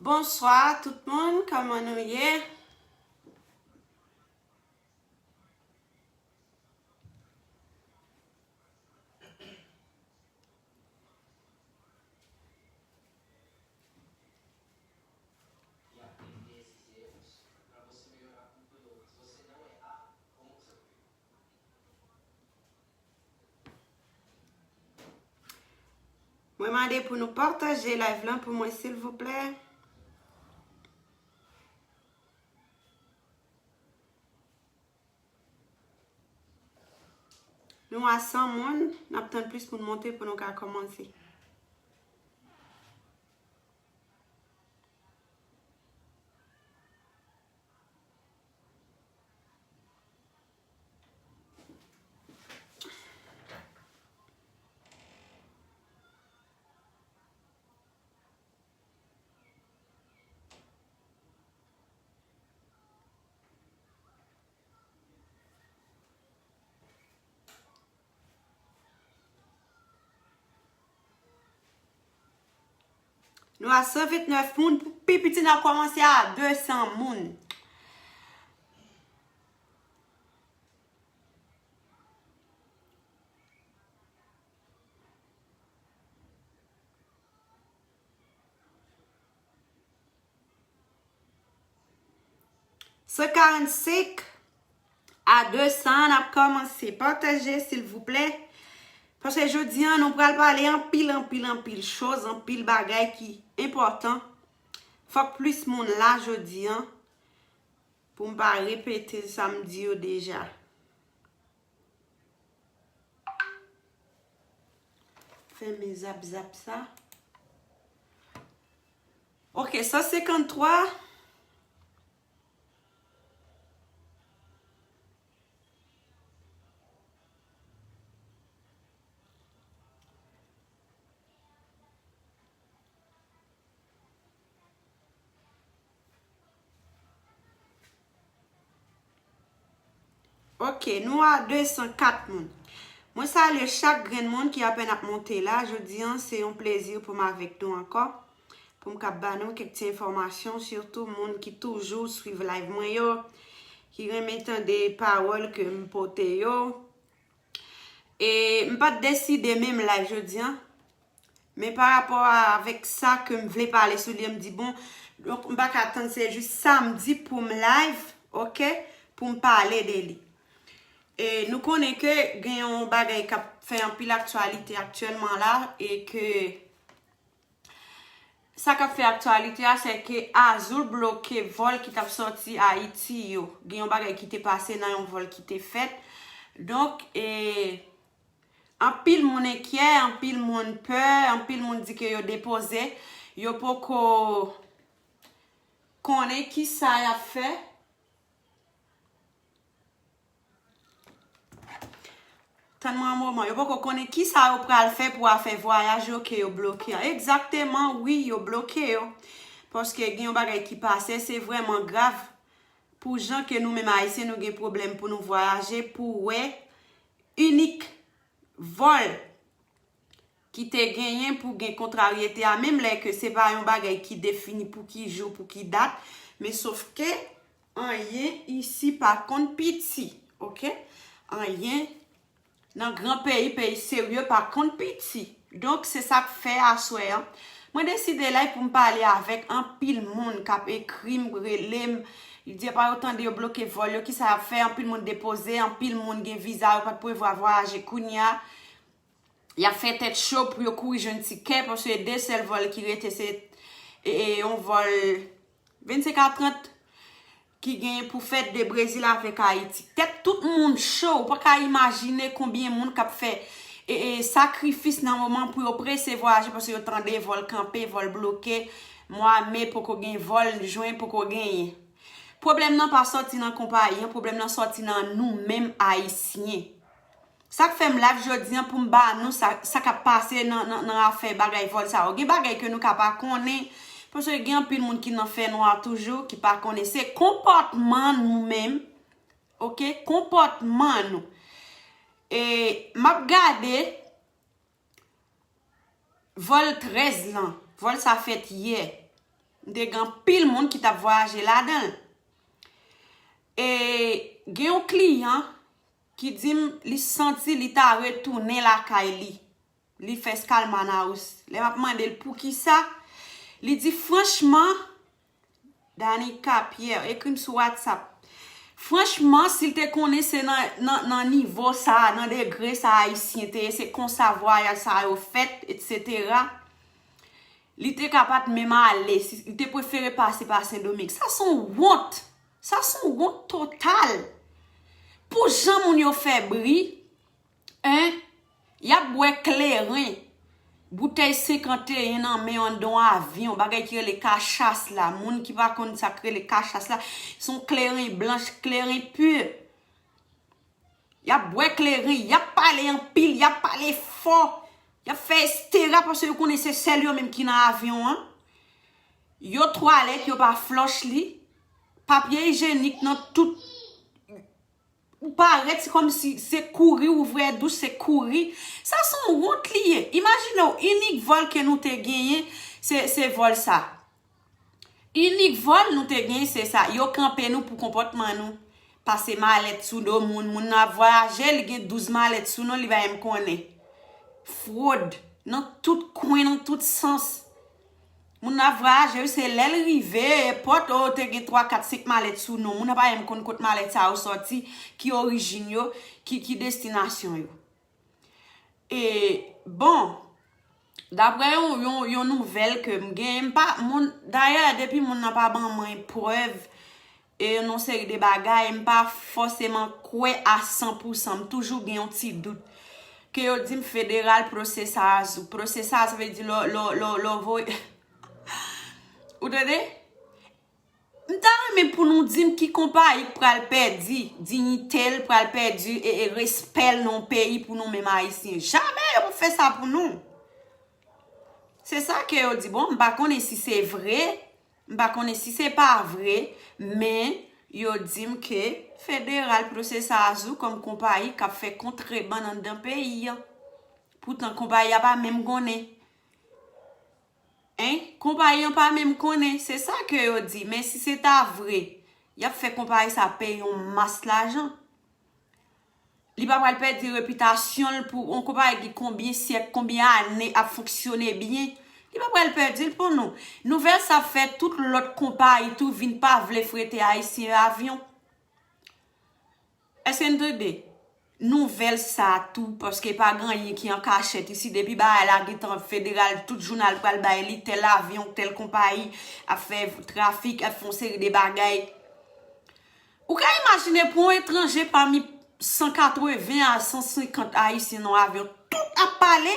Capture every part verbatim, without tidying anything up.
Bonswa tout moun, kòman nou ye? Mwen mande pou nou pataje live lan pou mwen, silvouplè. Nou a san moun, n ap tann plis moun monte pou nou ka kòmanse. Nou a san vennèf moun, pi piti n ap kòmanse a de san moun. San karannsenk a de san, n ap kòmanse. Pataje, silvouplè. Paske jodi a, nou pral pale anpil, anpil, anpil choz, anpil bagay ki enpòtan. Fòk plis moun la jodi a, pou m pa repete sa m di yo deja. Fèmen zap zap sa. Ok, san senkanntwa. Ok, nou a de san kat moun. Mwen salye chak grenn moun ki apèn ap monte la. Jodi a, se yon plezi pou m avèk nou ankò. Pou m kab ba nou kèk ti enfòmasyon, sitou moun ki toujou swiv live mwen yo, ki renmen tande pawòl ke m pote yo. E m pa t deside menm live jodi a, men pa rapò a, avèk sa ke m vle pale sou li, m di, bon, donk, m pa ka tann, se jis samdi pou m live, ok, pou m pale de li. E nou konnen ke gen yon bagay k ap fè anpil aktyalite aktyèlman la, e ke sa k ap fè aktyalite a, se ke Azul bloke vòl ki t ap sòti Ayiti yo. Gen yon bagay ki te pase nan yon vòl ki te fèt. Donk, e, anpil moun enkyè, anpil moun pè, anpil moun di ke yo depoze, yo poko konnen ki sa y ap fè. Tann mwen yon moman, yo poko konnen ki sa yo pral fè pou afè vwayaj yo ke yo bloke an. Egzakteman, wi, yo bloke yo. Paske gen yon bagay ki pase, se vrèman grav pou jan ke nou menm Ayisyen nou gen pwoblèm pou nou vwayaje, pou wè inik vòl ki te genyen pou gen kontraryete a, menm lè ke se pa yon bagay ki defini pou ki jou, pou ki dat, men sof ke anyen isi pa konn piti, ok? Anyen nan gran peyi, peyi serye pa konn piti. Donk, se sa k fè aswè an, mwen deside la pou m pale avèk anpil moun k ap ekri m, rele m, di pa yo tande yo bloke vòl yo, ki sa y ap fè, anpil moun depoze, anpil moun gen viza, yo pa t prevwa vwayaje kounye a. Y ap fè tèt cho pou yo kouri jwenn tikè, paske de sèl vòl ki rete, se, e, e, yon vòl vennsenk a trant ki genyen pou fèt de Brezil avèk Ayiti. Tèt tout moun cho, ou pa ka imajine konbyen moun k ap fè, e, e, sakrifis nan moman pou yo prese vwayaje, paske yo tande vòl kanpe, vòl bloke, mwa me poko gen vòl, jen poko genyen. Pwoblèm nan pa sòti nan konpayi an, pwoblèm nan sòti nan nou menm Ayisyen. Sa k fè m live jodi an pou m ba nou sa, sa k ap pase nan, nan, nan afè bagay vòl sa yo. Gen bagay ke nou ka pa konnen, paske gen anpil moun ki nan fènwa toujou, ki pa konnen. Se konpòtman nou menm, ok? Konpòtman nou. E m ap gade vòl trèz lan. Vòl sa fèt yè. M te gen anpil moun ki t ap vwayaje ladan l. E gen yon kliyan ki di m li santi li ta retounen lakay li. Li fè eskal Manaus. Lè m ap mande l poukisa, li di franchman, Danica Pierre, ekri m sou WhatsApp. Franchman, si l te konnen se nan, nan, nan nivo sa, nan degre sa Ayisyen te ye, se konsa vwayaj sa yo fèt, etsetera, li te ka pa t menm ale, si, li te prefere pase pa Sendomeng. Sa se yon wont. Sa se yon wont total. Pou jan moun yo fè bri, en, y ap bwè kleren. Boutèy senkanteyen nan men yo anndan yon avyon, bagay ki rele kachas la. Moun ki pa konn sa k rele kachas la, se yon kleren blanch, kleren pi. Y ap bwè kleren, y ap pale anpil, y ap pale fò, y ap fè estera paske yo konnen se sèl yo menm ki nan avyon an. Yo twalèt, yo pa flòch li. Papye ijenik nan tout. Ou parèt, se kòmsi se kouri, ou vre dous, se kouri. Sa se yon wont li ye. Imajine w, inik vòl ke nou te genyen, se, se vòl sa. Inik vòl nou te genyen, se sa. Yo kanpe nou pou konpòtman nou. Pase malèt sou do moun. Moun nan ap vwayaje, li gen douz malèt sou nou, li pa menm konnen. Fwod. Nan tout kwen, nan tout sans. Moun nan ap vwayaje, wi, se lè l rive, pòt, o, te gen twa, kat, senk malèt sou nou. Moun nan pa menm konn kot malèt sa yo sòti, ki orijin yo, ki, ki destinasyon yo. E, bon, daprè yon, yon, yon nouvèl ke m gen, m pa, moun, dayè, depi moun nan pa ban mwen prèv, e yon seri de bagay, m pa fòseman kwè a san pou san. M toujou gen yon ti dout. Ke yo di m federal processors. Processors, sa vle di lò, lò, lò, lò voye. Ou tande? M ta renmen pou nou di m ki konpayi k pral pèdi diyite l, pral pèdi e, e respè l nan yon peyi pou nou menm Ayisyen. Jamè yo p ap fè sa pou nou. Se sa ke yo di. Bon, m pa konnen si se vre, m pa konnen si se pa vre, men yo di m ke Federal Processors ou kòm konpayi k ap fè kontrebann anndan peyi an. Poutan konpayi a pa menm konnen. En, konpayi an pa menm konnen. Se sa ke yo di. Men si se ta vre, y ap fè konpayi sa peye yon mas lajan. Li pa pral pèdi repitasyon l pou yon konpayi ki konbyen syèk, konbyen ane ap fonksyone byen. Li pa pral pèdi l pou nou. Nouvèl sa fè tout lòt konpayi tou vin pa vle frete Ayisyen avyon. Èske n tande? Nouvèl sa tou, paske pa gen anyen ki an kachèt isi, depi bagay la gentan federal, tout jounal pral bay li, tèl avyon, tèl konpayi ap fè trafik, ap fè yon seri de bagay. Ou ka imajine pou yon etranje pami san katreven a san senkant Ayisyen nan avyon, tout ap pale,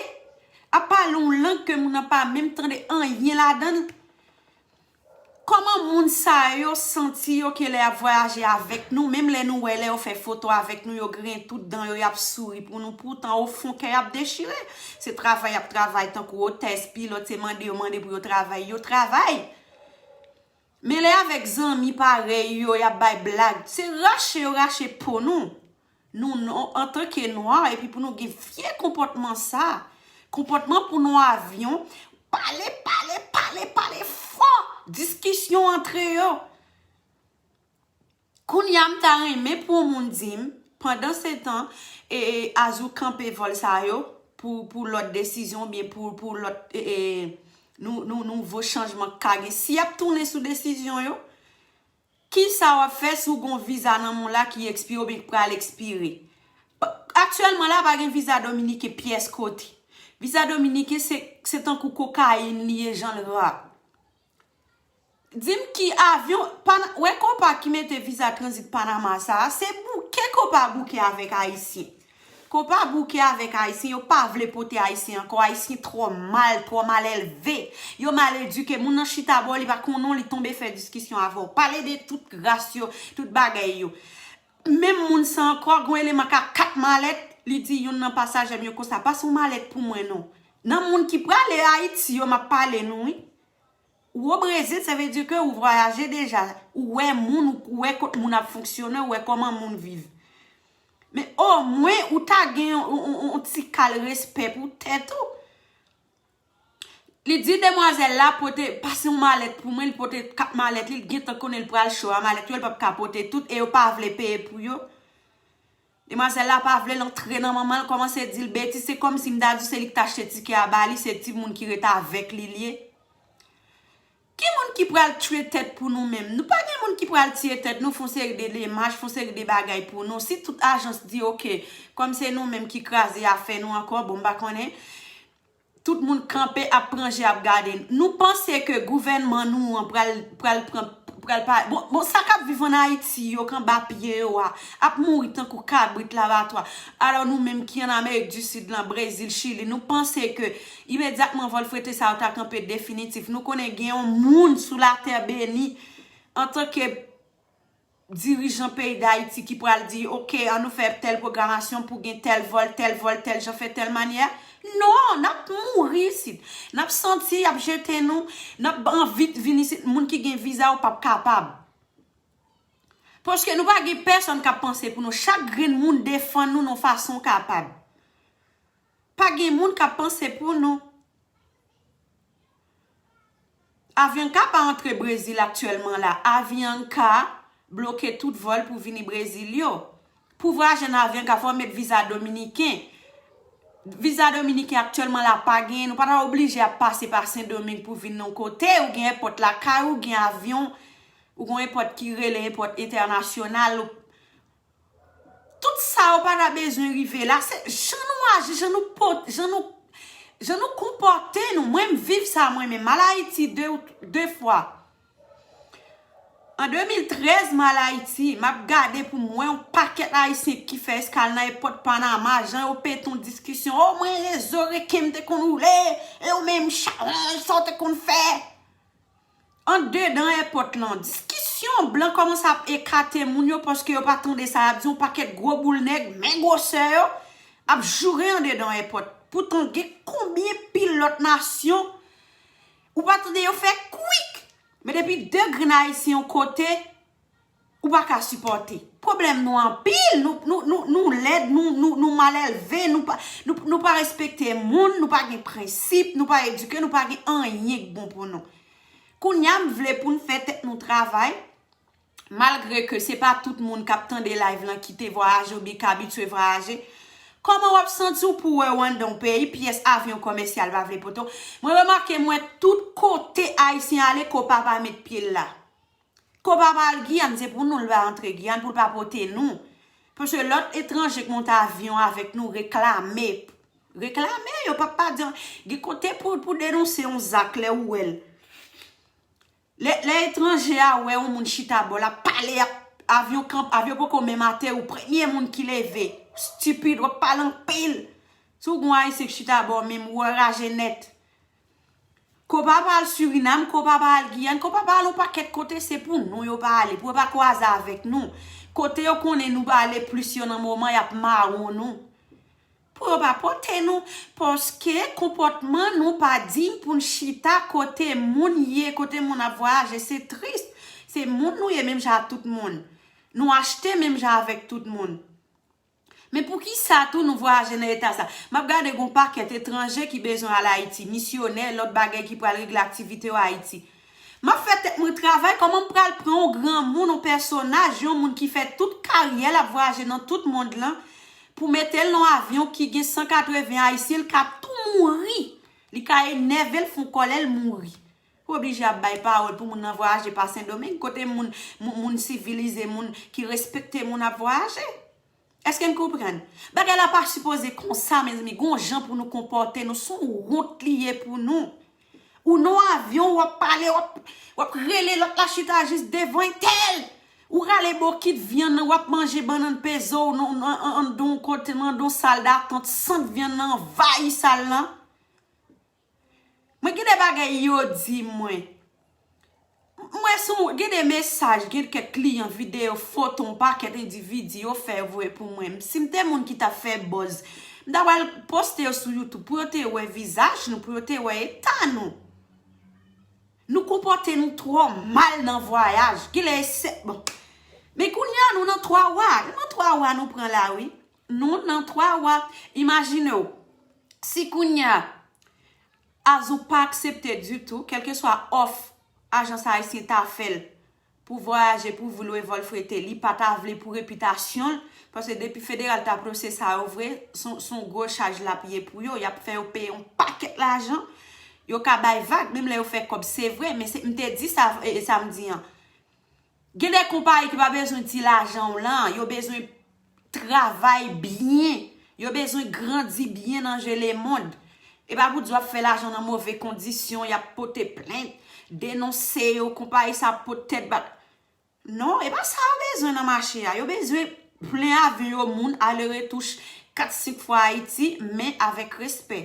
ap pale yon lang ke moun nan pa menm tande anyen ladan l. Kòman moun sa yo santi yo ke lè y ap vwayaje avèk nou, menm lè nou wè lè yo fè foto avèk nou, yo griyen tout dan yo, y ap souri pou nou, poutan o fon kè y ap dechire. Se travay y ap travay tankou otès, pilòt, se mande yo mande pou yo travay, yo travay. Men lè avèk zanmi parèy yo, y ap bay blag, se rache yo rache po nou. Nou, nou, antanke nwa, epi pou nou gen vye konpòtman sa, konpòtman pou nou avyon, pale, pale, pale, pale fò, diskisyon antre yo. Kounye a, m ta renmen pou yon moun di m, pandan se tan, e, e, Azou kanpe vòl sa yo, pou, pou lòt desizyon, oubyen pou, pou lòt, e, e, nou, nou, nouvo chanjman k ka gen. Si y ap tounen sou desizyon yo, Kisa w ap fè si w gen yon viza nan men w la ki ekspire oubyen k pral ekspire? Aktyèlman la, pa gen viza dominiken pyès kote. Viza dominiken se, se tankou kokayin li ye, jan l ra. Di m ki avyon, Pana-, wè konpa ki mete viza tranzit Panama sa a, se bouke konpa bouke avèk Ayisyen. Konpa bouke avèk Ayisyen, yo pa vle pote Ayisyen ankò. Ayisyen twò mal, twò mal elve. Yo mal edike. Moun nan chita bò, li pa konn ou, li tonbe fè diskisyon avè w. Pale de tout ras yo, tout bagay yo. Menm moun sa ankò, gon eleman ka kat malèt, li di youn nan pasajè m yo konsa, pase yon malèt pou mwen non. Nan moun ki prale Ayiti yo, m ap pale nou, wi. Ou o Brezil, sa vle di ke ou vwayaje deja. Ou wè moun, ou wè kot moun ap fonksyone, ou wè kòman moun viv. Men omwen, ou ta gen yon, yon, yon, yon ti kal respè pou tèt ou. Li di demwazèl la pote, pase yon malèt pou mwen, li pote kat malèt li, li gentan konnen li pral cho a, malèt yo, li p ap ka pote tout, e yo pa vle peye pou yo. Demwazèl la pa vle l antre nan manman l, kòmanse di l betiz, se kòmsi m ta di w se li ki t achte tikè a ba li, se timoun ki ret avèk li l ye. Ki moun ki pral tchwe tèt pou nou menm? Nou pa gen moun ki pral tiye tèt nou, fè yon seri de demach, fè yon seri de bagay pou nou. Si tout ajans di, oke, kòm se nou menm ki kraze afè nou ankò, bon, m pa konnen. Tout moun kanpe ap pran je ap gade n. Nou panse ke gouvènman nou an pral, pral pran, pral pa, bon, bon, sa k ap viv ann Ayiti yo k anba pye yo a, ap mouri tankou kabrit labatwa. Alò nou menm ki ann Amerik di Sid lan, Brezil, Chili, nou panse ke imedyatman vòlfrete sa yo ta kanpe definitif. Nou konnen gen yon moun sou latè beni antanke dirijan peyi Dayiti ki pral di, oke, ann nou fè tèl pwogramasyon pou gen tèl vòl, tèl vòl, tèl jan, fè tèl manyè. Non, n ap mouri isit. N ap santi y ap jete nou, n ap anvi vin isit. Moun ki gen viza yo p ap kapab. Paske nou pa gen pèsonn k ap panse pou nou. Chak grenn moun defann nou nan fason kapab. Pa gen moun k ap panse pou nou. Avianca pa antre Brezil aktyèlman la. Avianca bloke tout vòl pou vini Brezil yo. Pou vwayaje nan Avianca, fò w met viza dominiken. Viza dominiken aktyèlman la pa genyen. Nou pa ta oblije ap pase pa Sendomeng pou vin nan yon kote. Ou gen èpòt lakay ou, gen avyon, ou gen yon èpòt ki rele èpòt entènasyonal. Tout sa yo pa ta bezwen rive la. Se jan nou aji, jan nou pot, jan nou, jan nou konpòte nou. Mwen, m viv sa mwen menm. M al Ayiti de, de fwa. An de mil trèz, m al Ayiti. M ap gade pou m wè yon pakèt Ayisyen ki fè eskal nan èpòt Panama. Jan yo pete yon diskisyon. O, mwen rezo reken m te konn woule. E yo menm chawonj, sa w te konn fè. Andedan èpòt lan, diskisyon, blan kòmanse ap ekate moun yo paske yo pa tande sa y ap di, yon pakèt gwo boul nèg, men gwosè yo, ap joure andedan èpòt. Poutan, gen konbyen pilòt nasyon, ou pa tande yo fè kwik, men depi de grenn Ayisyen yon kote, ou pa ka sipòte. Pwoblèm nou anpil, nou, nou, nou, nou lèd, nou, nou, nou mal elve, nou pa, nou, nou pa respekte moun, nou pa gen prensip, nou pa edike, nou pa gen anyen k bon pou nou. Kounye a, m vle pou n fè tèt nou travay, malgre ke se pa tout moun k ap tande live lan ki te vwayaje oubyen k abitye vwayaje. Kòman w ap santi w pou w wè w anndan yon peyi, pyès avyon kòmèsyal pa vle pote w? Mwen remake, m wè tout kote Ayisyen ale, Copa pa met pye l la. Copa pa al Giyàn, se pou nou l pa antre Giyàn, pou l pa pote nou. Paske lòt etranje k monte avyon avèk nou reklame. Reklame, yo p ap pa di, gen kote pou, pou denonse yon zak lè ou wè l. Lè, lè etranje a wè yon moun chita bò l ap pale, ap, avyon kanp, avyon poko menm ateri, ou premye moun ki leve. Stipid, w ap pale anpil. Si w gen yon Ayisyen k chita bò w menm, ou anraje nèt. Copa pa al Surinam, Copa pa al Giyàn, Copa pa al yon pakèt kote, se pou nou yo pa ale, pou yo pa kwaze avèk nou. Kote yo konnen nou pa ale plis yo nan moman, y ap mawon nou. Pou yo pa pote nou, paske konpòtman nou pa diy pou n chita kote moun ye, kote moun ap vwayaje, se tris. Se moun nou ye menm jan ak tout moun. Nou achte menm jan avèk tout moun. Men poukisa tou nou vwayaje nan eta sa? M ap gade gon pakèt etranje ki bezwen al Ayiti, misyonè, lòt bagay ki pral regle aktivite yo Ayiti. M ap fè tèt mwen travay, kòman m pral pran yon granmoun, yon pèsonaj, yon moun ki fè tout karyè l ap vwayaje nan tout mond lan, pou mete l nan yon avyon ki gen san katreven Ayisyen, l ka tou mouri. Li ka enève l, fè yon kòlè, l mouri. Ou oblije ap bay pawòl pou moun nan vwayaje pa Sendomeng, kote moun, moun, moun sivilize, moun ki respekte moun ap vwayaje. Èske n konprann? Bagay la pa sipoze konsa, mezanmi. Gon jan pou nou konpòte nou. Se yon wont li ye pou nou. Ou nan yon avyon, w ap pale, w ap, w ap rele lòt la chita jis devan entèl. Ou rale bokit vyann nan, w ap manje bannann peze w nan, nan, nan, anndan yon kote, nan yon sal datant, sant vyann nan anvayi sal lan. Mwen gen de bagay yo di mwen. Mwen sou, gen de mesaj, gen kèk kliyan, videyo, foto, yon pakèt endividi yo fè voye pou mwen. Si m te moun ki t ap fè buzz, m ta pral poste yo sou YouTube pou yo te wè vizaj nou, pou yo te wè eta nou. Nou konpòte nou twò mal nan vwayaj. Genlè e sè, bon. Men kounye a nou nan Twa Wa. Nou nan Twa Wa nou pran la, wi. Nou nan Twa Wa. Imajine w. Si kounye a, Azou pa aksepte ditou, kèlkeswa òf ajans ayisyen ta fè l pou vwayaje, pou lwe vòl frete, li pa ta vle pou repitasyon l, paske depi federal ta pwose sa yo vre, se yon, se yon gwo chaj l ap ye pou yo, y ap fè yo peye yon pakèt lajan, yo ka bay vag, menm lè yo fè kòb, se vre, men se, m te di sa, e, e sa m di an. Gen de konpayi ki pa bezwen ti lajan w lan, yo bezwen travay byen, yo bezwen grandi byen nan je lemonn. E pa pou di w ap fè lajan nan move kondisyon, y ap pote plent, denonse yo, konpayi sa ap pot tèt bat. Non, e pa sa yo bezwen nan mache a. Yo bezwen plen avyon yo moun, ale retou kat, senk fwa Ayiti, men avèk respè.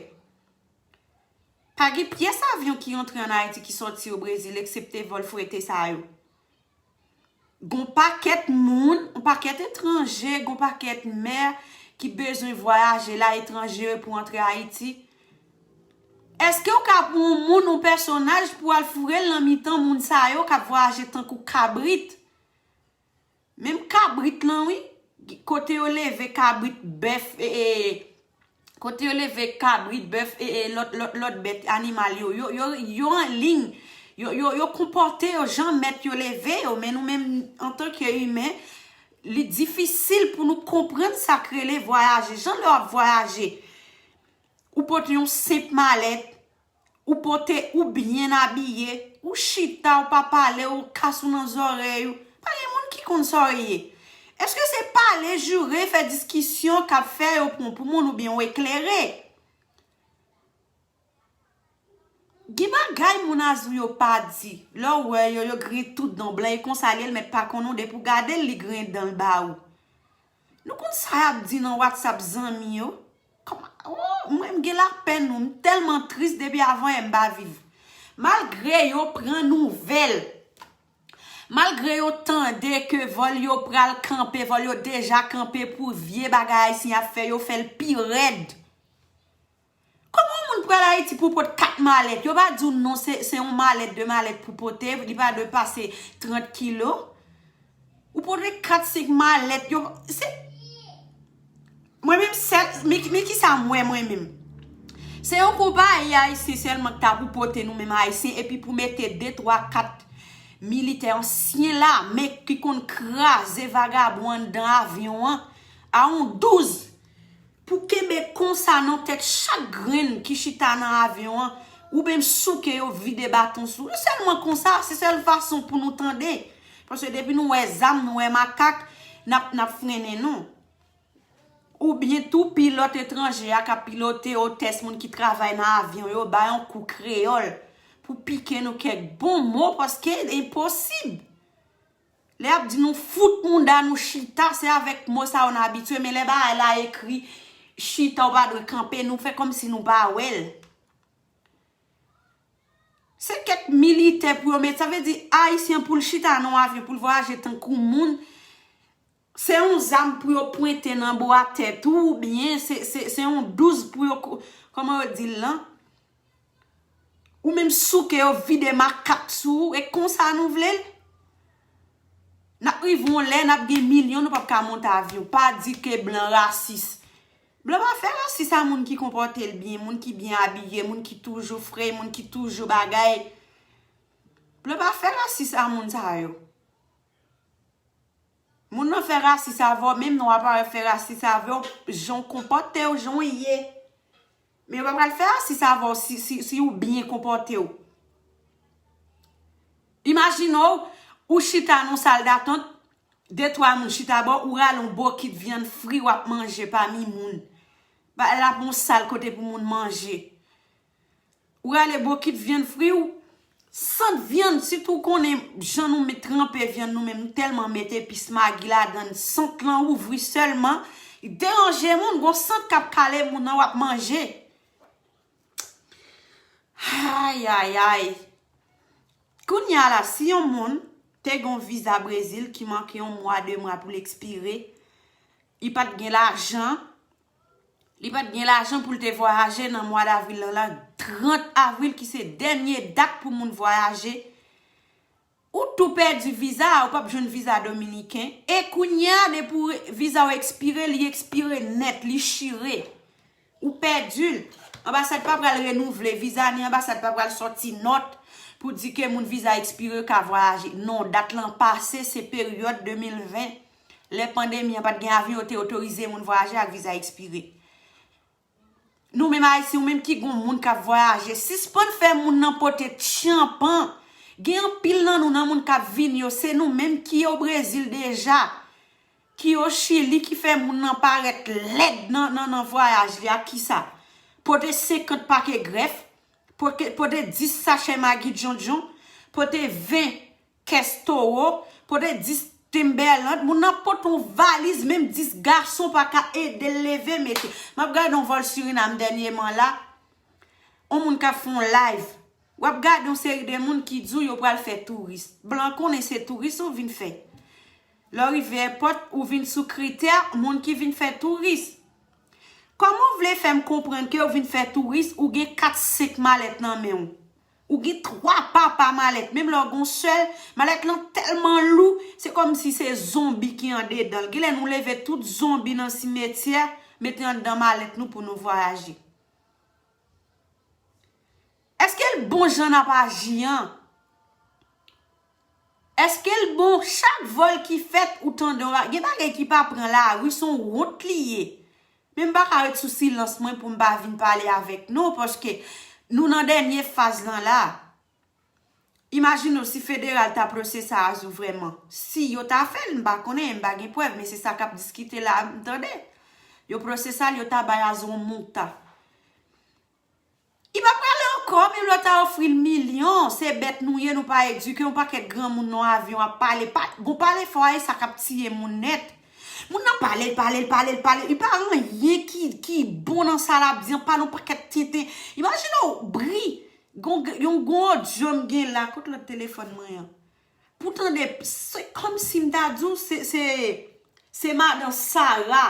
Pa gen pyès avyon ki antre ann Ayiti ki sòti o Brezil, eksepte vòl frete sa yo. Gon pakèt moun, yon pakèt etranje, gon pakèt mè ki bezwen vwayaje la etranje pou antre Ayiti. Èske w ka pran yon moun, yon pèsonaj pou al foure l nan mitan moun sa yo k ap vwayaje tankou kabrit? Menm kabrit lan, wi, kote yo leve kabrit, bèf, e, e, kote yo leve kabrit, bèf, e, e, lòt, lòt, lòt bèt, animal yo, yo, yo, yo anliy, yo, yo, yo konpòte yo jan mèt yo leve yo, men nou menm, antanke imen, li difisil pou nou konprann sa k rele vwayaje. Jan lè w ap vwayaje, ou pote yon senp malèt, ou pote, ou byen abiye, ou chita, ou pa pale, ou kas ou nan zòrèy ou. Pa gen moun ki konn sa w ye. Èske se pale, jire, fè diskisyon k ap fè yo pran w pou moun oubyen w eklere? Gen bagay moun Azou yo pa di. Lè w wè yo, yo griyen tout dan blan, e konsa l ye, l mèt pa konnen w, depi w gade l, li griyen dan l ba ou. Nou konn sa y ap di nan WhatsApp zanmi yo? Kòman, oh, mwen m gen lapèn nou, m tèlman tris depi avan yè m pa viv. Malgre yo pran nouvèl, malgre yo tande ke vòl yo pral kanpe, vòl yo deja kanpe pou vye bagay ayisyen ap fè, yo fè l pi rèd. Kòman yon moun pral Ayiti pou pote kat malèt? Yo pa di w non, se, se yon malèt, de malèt pou pote, li pa dwe pase trant kilo. Ou pote kat, senk malèt, yo, se, mwen menm, sèl, men, men kisa m wè mwen menm? Se yon konpayi ayisyen sèlman ki ta pou pote nou menm ayisyen, epi pou mete de, twa, kat militè ansyen lame ki konn kraze vagabon anndan avyon an, a yon douz. Pou kenbe konsa nan tèt chak grenn ki chita nan avyon an, ou menm souke yo vide baton sou ou. Sèlman konsa, se sèl fason pou nou tande. Paske depi nou wè zam, nou wè makak, n ap, n ap frennen nou. Oubyen tou pilòt etranje a k ap pilote otès, moun ki travay nan avyon yo, bay yon kou kreyòl pou pike nou kèk bon mo, paske enposib. Lè y ap di nou fout mouda nou chita, se avèk mo sa yo n abitye, men lè bagay la ekri chita, ou pa dwe kanpe, nou fè kòmsi nou pa wè l. Se kèk militè pou yo met, sa vle di ayisyen pou l chita nan yon avyon, pou l vwayaje tankou moun, se yon zam pou yo pwente nan bò a tèt ou, oubyen se, se, se yon douz pou yo, kòman yo di l lan? Ou menm souke yo vide makak sou ou, e konsa nou vle l? N ap rive yon lè, n ap gen milyon, nou p ap ka monte avyon. Pa di ke blan rasis. Blan pa fè rasis a moun ki konpòte l byen, moun ki byen abiye, moun ki toujou fre, moun ki toujou bagay. Blan pa fè rasis a moun sa yo. Moun nan fè rasis avè w, menm non a parèt fè rasis avè w, jan w konpòte w, jan w ye. Men yo pa pral fè rasis avè w si, si, si ou byen konpòte w. Imajine w, ou chita nan sal datant, de twa moun chita bò, ou rale yon bokit vyann fri w ap manje pami moun. Bagay la pa yon sal kote pou moun manje. Ou rale bokit vyann fri w, sant vyann, sitou w konnen jan nou met tranpe vyann nou menm, nou tèlman met epis magi ladan l, sant lan ouvri sèlman, li deranje moun, gon sant k ap kale moun nan w ap manje. Ay, ay, ay. Kounye a la, si yon moun te gen yon viza Brezil ki manke yon mwa, de mwa pou l ekspire, li pa t gen lajan, li pa t gen lajan pou l te vwayaje nan mwa davril lan la, trant avril ki se dènye dat pou moun vwayaje, ou tou pèdi viza a, ou p ap jwenn viza dominiken, e kounye a, depi w re-, viza w ekspire, li ekspire nèt, li chire. Ou pèdi l. Anbasad pa pral renouvle viza, ni anbasad pa pral sòti nòt pou di ke moun viza ekspire ka vwayaje. Non, dat lan pase, se peryòd de mil ven, lè pandemi an, pa t gen avyon, yo te otorize moun vwayaje ak viza ekspire. Nou menm Ayisyen, ou menm ki gon moun k ap vwayaje, sispann fè moun nan pote tchanpan. Gen anpil nan nou, nan moun k ap vini yo, se nou menm ki o Brezil deja, ki o Chili, ki fè moun nan parèt lèd nan, nan, nan vwayaj li. Ak kisa? Pote senkant pake grèf, pote, pote dis sachè magi djondjon, pote ven kès towo, pote dis Timberland, moun nan pote yon valiz, menm dis gason pa ka ede l leve mete. M ap gade yon vòl Surinam dènyèman la, yon moun k ap fè yon live. W ap gade yon seri de moun ki di w yo pral fè touris. Blan konnen se touris ou vin fè. Lè w rive èpòt, ou vin sou kritè moun ki vin fè touris. Kòman w vle fè m konprann ke w vin fè touris, ou gen kat, senk malèt nan men w? Ou gen twa papa malèt, menm lè w gen yon sèl, malèt lan tèlman lou, se kòmsi se zonbi ki andedan l. Genlè nou leve tout zonbi nan simetyè, mete anndan malèt nou pou nou vwayaje. Èske l bon jan n ap aji an? Èske l bon? Chak vòl ki fèt, ou tande yon ba-, gen bagay ki pa pran lari, se yon wont li ye. Men m pa ka ret sou silans mwen pou m pa vin pale avèk nou, paske nou nan dènye faz lan la. Imajine w si federal ta pwosese Azou vrèman. Si yo ta fè l, m pa konnen, m pa gen prèv, men se sa k ap diskite la, m tande. Yo pwosese l, yo ta bay Azou yon mouta. Li pa prale ankò, menm lè w ta ofri l milyon, se bèt nou ye, nou pa edike, yon pakèt granmoun nan avyon ap pale, pa, gon pale fò a, e sa k ap tiye moun nèt. Moun nan pale, l pale, l pale, l pale, li pa anyen ki, ki bon nan sa l ap di an, pale yon pakèt tenten. Imajine w bri, gon, yon gon odyo m gen la, kot lòt telefòn mwen an? Pou tande, se kòmsi m ta di w, se, se, se madan Sara.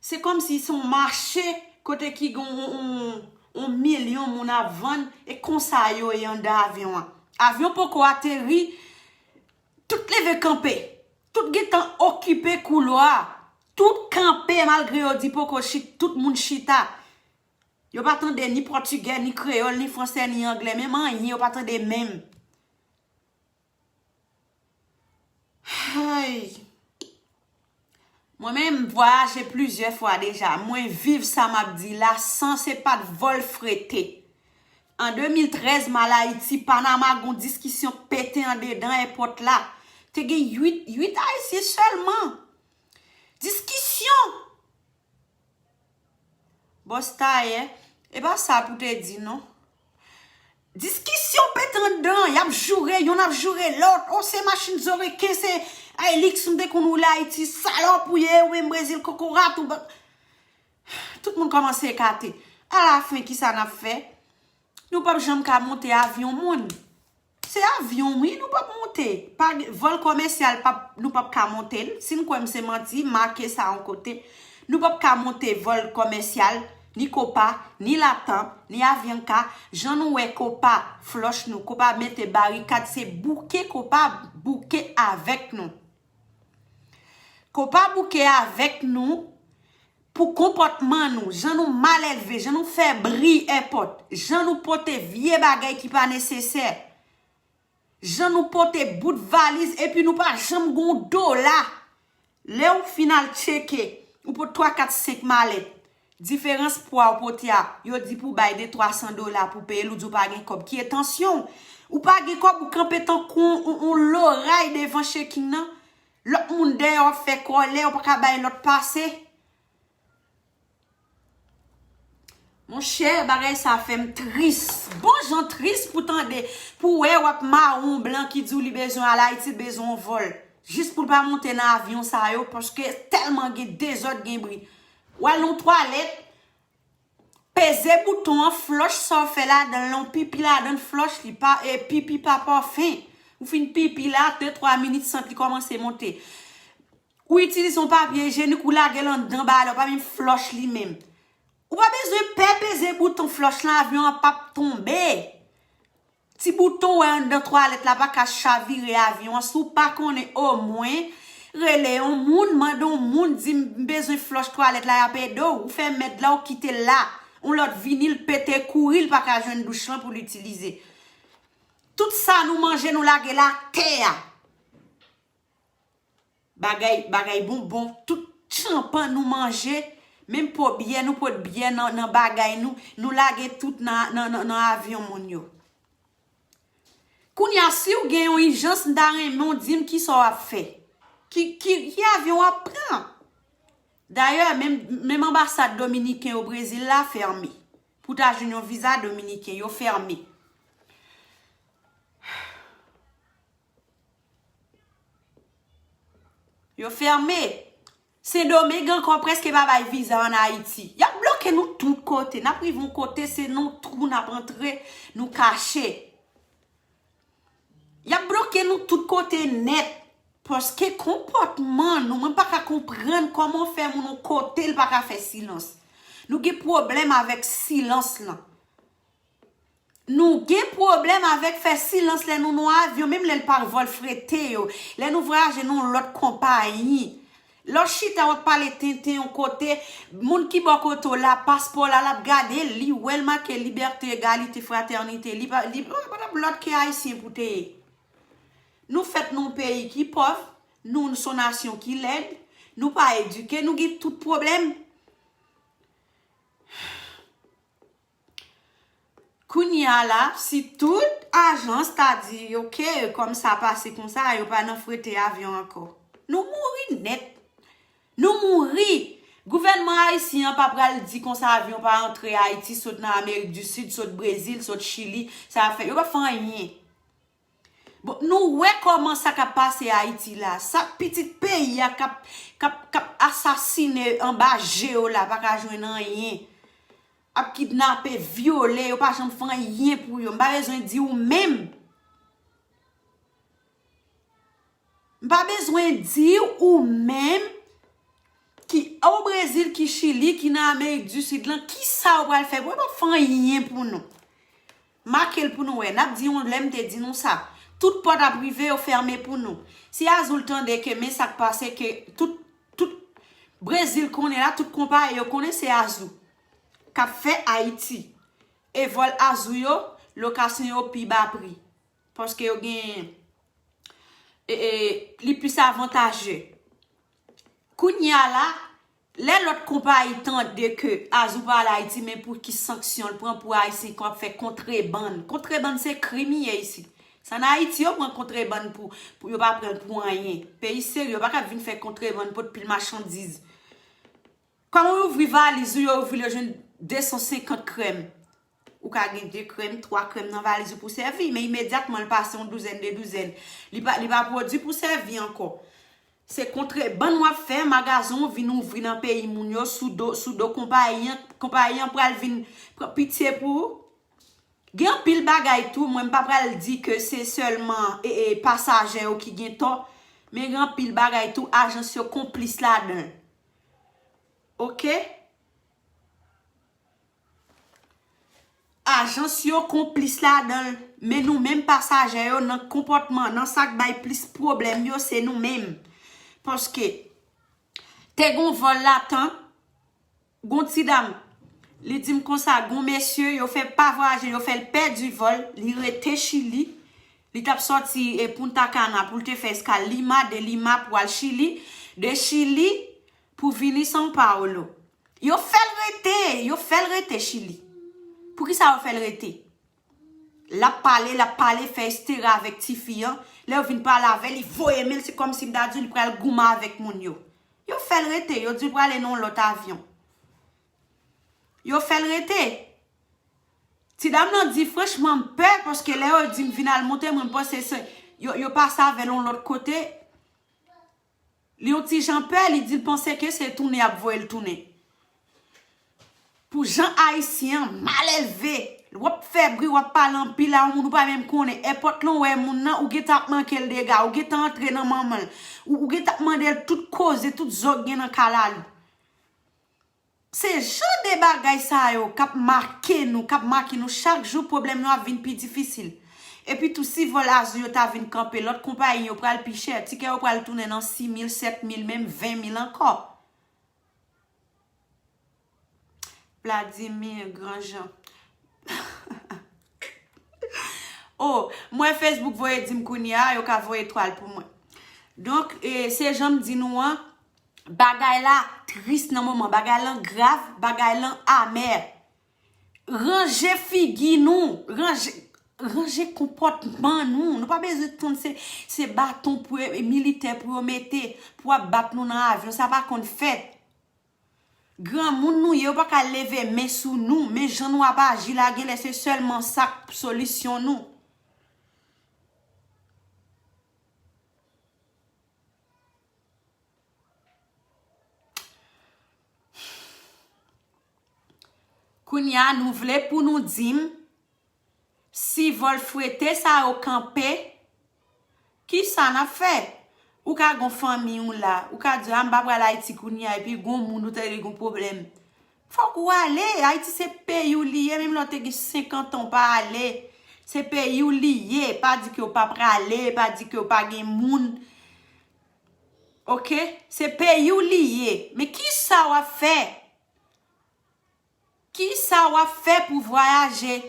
Se kòmsi se yon mache kote ki gen yon, yon, yon milyon moun ap vann, e konsa yo ye anndan avyon an. Avyon poko ateri, tout leve kanpe. Tout gentan okipe koulwa. Tout kanpe malgre yo di poko chit, tout moun chita. Yo pa tande ni pòtigè, ni kreyòl, ni fransè, ni anglè, menm anyen yo pa tande menm. Ay. Mwen menm, m vwayaje plizyè fwa deja. Mwen viv sa m ap di la san se pa t vòl frete. An de mil trèz, m al Ayiti, Panama, gon diskisyon pete andedan èpòt la. Te gen uit, uit Ayisyen sèlman. Diskisyon! Bòs tayè, e pa sa pou te di non. Diskisyon pete anndan, y ap joure, yonn ap joure lòt. O, se machin zo reken, se Hilux m te konn woule Ayiti, salòp ou ye, ou menm Brezil, kokorat ou ba-, tout moun kòmanse ekate. Alafen, kisa n ap fè? Nou p ap janm ka monte avyon moun. Se avyon, wi, nou p ap monte. Pa gen, vòl kòmèsyal, p ap, nou p ap ka monte l. Si n kwè m se manti, make sa yon kote. Nou p ap ka monte vòl kòmèsyal, ni Copa, ni Latam, ni Avianca. Jan nou wè Copa flòch nou, Copa mete barikad, se bouke Copa bouke avèk nou. Copa bouke avèk nou pou konpòtman nou, jan nou mal elve, jan nou fè bri èpòt, jan nou pote vye bagay ki pa nesesè, jan nou pote bout valiz, epi nou pa janm gen yon dola. Lè w fin al tcheke, ou pot twa, kat, senk malèt. Diferans pwa w pote a, yo di pou w bay de twa san dola pou peye l, ou di w pa gen kòb. Ki entansyon w? Ou pa gen kòb, ou kanpe tankou yon, yon, yon loray devan checking nan. Lòt moun dèyè w ap fè kòlè, ou pa ka bay lòt pase. Monchè, bagay sa fè m tris. Bon jan tris pou tande, pou wè w ap mawon blan ki di w li bezwen al Ayiti, l bezwen yon vòl. Jis pou l pa monte nan avyon sa yo, paske tèlman gen dezòd, gen bri. W al nan yon twalèt, peze bouton an, flòch sa w fè ladan l, yon pipi ladan l, flòch li pa, e pipi pa pafen. Ou fin pipi la, de twa minit, sant li kòmanse monte. Ou itilize yon papye ijyenik, ou lage l anndan ba la, ou pa menm flòch li menm. Ou pa bezwen pè peze bouton flòch lan, avyon an p ap tonbe. Ti bouton w wè anndan twalèt la pa ka chavire avyon an. Si w pa konnen, omwen rele yon moun, mande yon moun, di m bezwen flòch twalèt la, y ap ede w. Ou fè mèd la, ou kite l la. yon lòt vini, l pete, kouri, l pa ka jwenn douch lan pou l itilize. Tout sa nou manje, nou lage l atè a. Bagay, bagay bonbon, tout chanpan nou manje, menm po byè, nou pot byè nan, nan bagay nou, nou lage tout nan, nan, nan, nan avyon moun yo. Kounye a, si w gen yon ijans, m ta renmen w di m kisa w ap fè. Ki, ki, ki avyon w ap pran? Dayè, menm, menm anbasad dominiken o Brezil la fèmen. Pou w ta jwenn yon viza dominiken, yo fèmen. Yo fèmen. Sendomeng ankò prèske pa bay viza ann Ayiti. Y ap bloke nou tout kote. N ap rive yon kote, se nan twou n ap antre, nou kache. Y ap bloke nou tout kote nèt. Paske konpòtman nou, mwen pa ka konprann kòman w fè moun yon kote, l pa ka fè silans. Nou gen pwoblèm avèk silans lan. Nou gen pwoblèm avèk fè silans lè nou nan avyon, menm lè l pa vòl frete yo. Lè nou vwayaje nan yon lòt konpayi, lè w chita w ap pale tenten yon kote, moun ki bò kote w la, paspò la, l ap gade l, li wè l make libète, egalite, fratènite, li pa, li pa t ap lòt ke ayisyen pou te ye. Nou fèt nan yon peyi ki pòv, nou, nou se yon nasyon ki lèd, nou pa edike, nou gen tout pwoblèm. Kounye a la, si tout ajans ta di, oke, kòm sa pase konsa, yo pa nan frete avyon ankò. Nou mouri nèt. Nou mouri. Gouvènman ayisyen an pa pral di konsa avyon pa antre Ayiti, sot nan Amerik di Sid, sot Brezil, sot Chili, sa fè, yo pa fè anyen. Bon, nou wè kòman sa k ap pase Ayiti la. Sa pitit peyi a k ap, k ap, k ap asasine anba je yo la, pa ka jwenn anyen. Ap kidnape, vyole, yo pa janm fè anyen pou yo. M pa bezwen di w menm. M pa bezwen di w ou menm ki o Brezil, ki Chili, ki nan Amerik di Sid lan, kisa w pral fè pou yo? Yo p ap fè anyen pou nou. Make l pou nou wè. N ap di yon lè m te di nou sa. Tout pòt ap rive, yo fèmen pou nou. Si Azou l tande ke men sa k pase, ke tout, tout Brezil konnen la, tout konpayi yo konnen se Azou k ap fè Ayiti. E vòl Azou yo, lokasyon yo pi ba pri. Paske yo gen, e, e, li plis avantaje. Kounye a la, lè lòt konpayi tande ke Azou pa al Ayiti, men pou ki sanksyon l pran pou Ayisyen k ap fè kontrebann? Kontrebann se krim li ye isit. Se ann Ayiti yo pran kontrebann pou, pou yo pa pran l pou anyen. Peyi serye, yo pa ka vin fè kontrebann, pot pil machandiz. Kòman w ouvri valiz ou, yo ouvri l, yo jwenn de san senkant krèm. Ou ka gen de krèm, twa krèm nan valiz ou pou sèvi, men imedyatman l pase yon douzèn, de douzèn. Li pa, li pa pwodui pou sèvi ankò. Se kontrebann w ap fè, magazen w vin ouvri nan peyi moun yo sou do, sou do konpayi an, konpayi an pral vin pran pitye pou ou. Gen anpil bagay tou, mwen m pa pral di ke se sèlman, e, e, pasaje yo ki gen tò, men gen anpil bagay tou, ajans yo konplis ladan l. Oke? Ajans yo konplis ladan l, men nou menm pasaje yo nan konpòtman, nan sa k bay plis pwoblèm yo, se nou menm. Paske te gon vòl la tan, gon ti dam, li di m konsa, gon mesye, yo fè pa vwayaje, yo fè l pèdi vòl, li rete Chili, li t ap sòti e Punta Cana pou l te fè eskal Lima, de Lima pou al Chili, de Chili pou vini São Paulo. Yo fè l rete, yo fè l rete Chili. Poukisa yo fè l rete? L ap pale, l ap pale, fè estera avèk tifi an. Lè yo vin pale avè l, li voye men l, se kòmsi m ta di w li pral goumen avèk moun yo. Yo fè l rete, yo di l prale nan yon lòt avyon. Yo fè l rete. Ti dam nan di, franchman, m pè, paske lè yo di m vin al monte, mwen, m panse se, yo, yo pase avè l yon lòt kote. Li yon ti jan pè, li di l panse ke se tounen y ap voye l tounen. Pou jan ayisyen an malelve, w ap fè bri, w ap pale anpil a yon moun ou pa menm konnen, èpòt lan w wè moun nan, ou gentan ap manke l dega, ou gentan antre nan manman l, ou, ou gentan ap mande l tout koze, tout zòk gen nan kalalou. Se jan de bagay sa yo k ap make nou, k ap make nou chak jou, pwoblèm nou ap vin pi difisil. Epi tou, si vòl Azou yo ta vin kanpe, lòt konpayi yo pral pi chè, tikè yo pral tounen nan sis mil, sèt mil, menm ven mil ankò. Vladimir Grandjean. Oh, mwen Facebook voye di m kounye a, yo ka voye twal pou mwen. Donk, e, se jan m di nou an, bagay la tris nan moman, bagay lan grav, bagay lan amè. Ranje figi nou, ranje, ranje konpòtman nou. Nou pa bezwen tann se, se baton pou yo, militè pou yo mete, pou ap bat nou nan avyon. Sa pa konn fèt. Granmoun nou ye, yo pa ka leve men sou nou, men jan nou ap aji la, genlè se sèlman sa k solisyon nou. Kounye a, nou vle pou nou di m, si vòl fwete sa yo kanpe, kisa n ap fè? Ou ka gon fanmi w la, ou ka di, "A, m pa pral Ayiti kounye a," epi gon moun ou tande gon pwoblèm. Fòk ou ale. Ayiti se peyi w li ye, menm lè w te gen senkant an w pa ale. Se peyi w li ye. Pa di ke w pa prale, pa di ke w pa gen moun. Oke? Se peyi w li ye. Men kisa w ap fè? Kisa w ap fè pou vwayaje?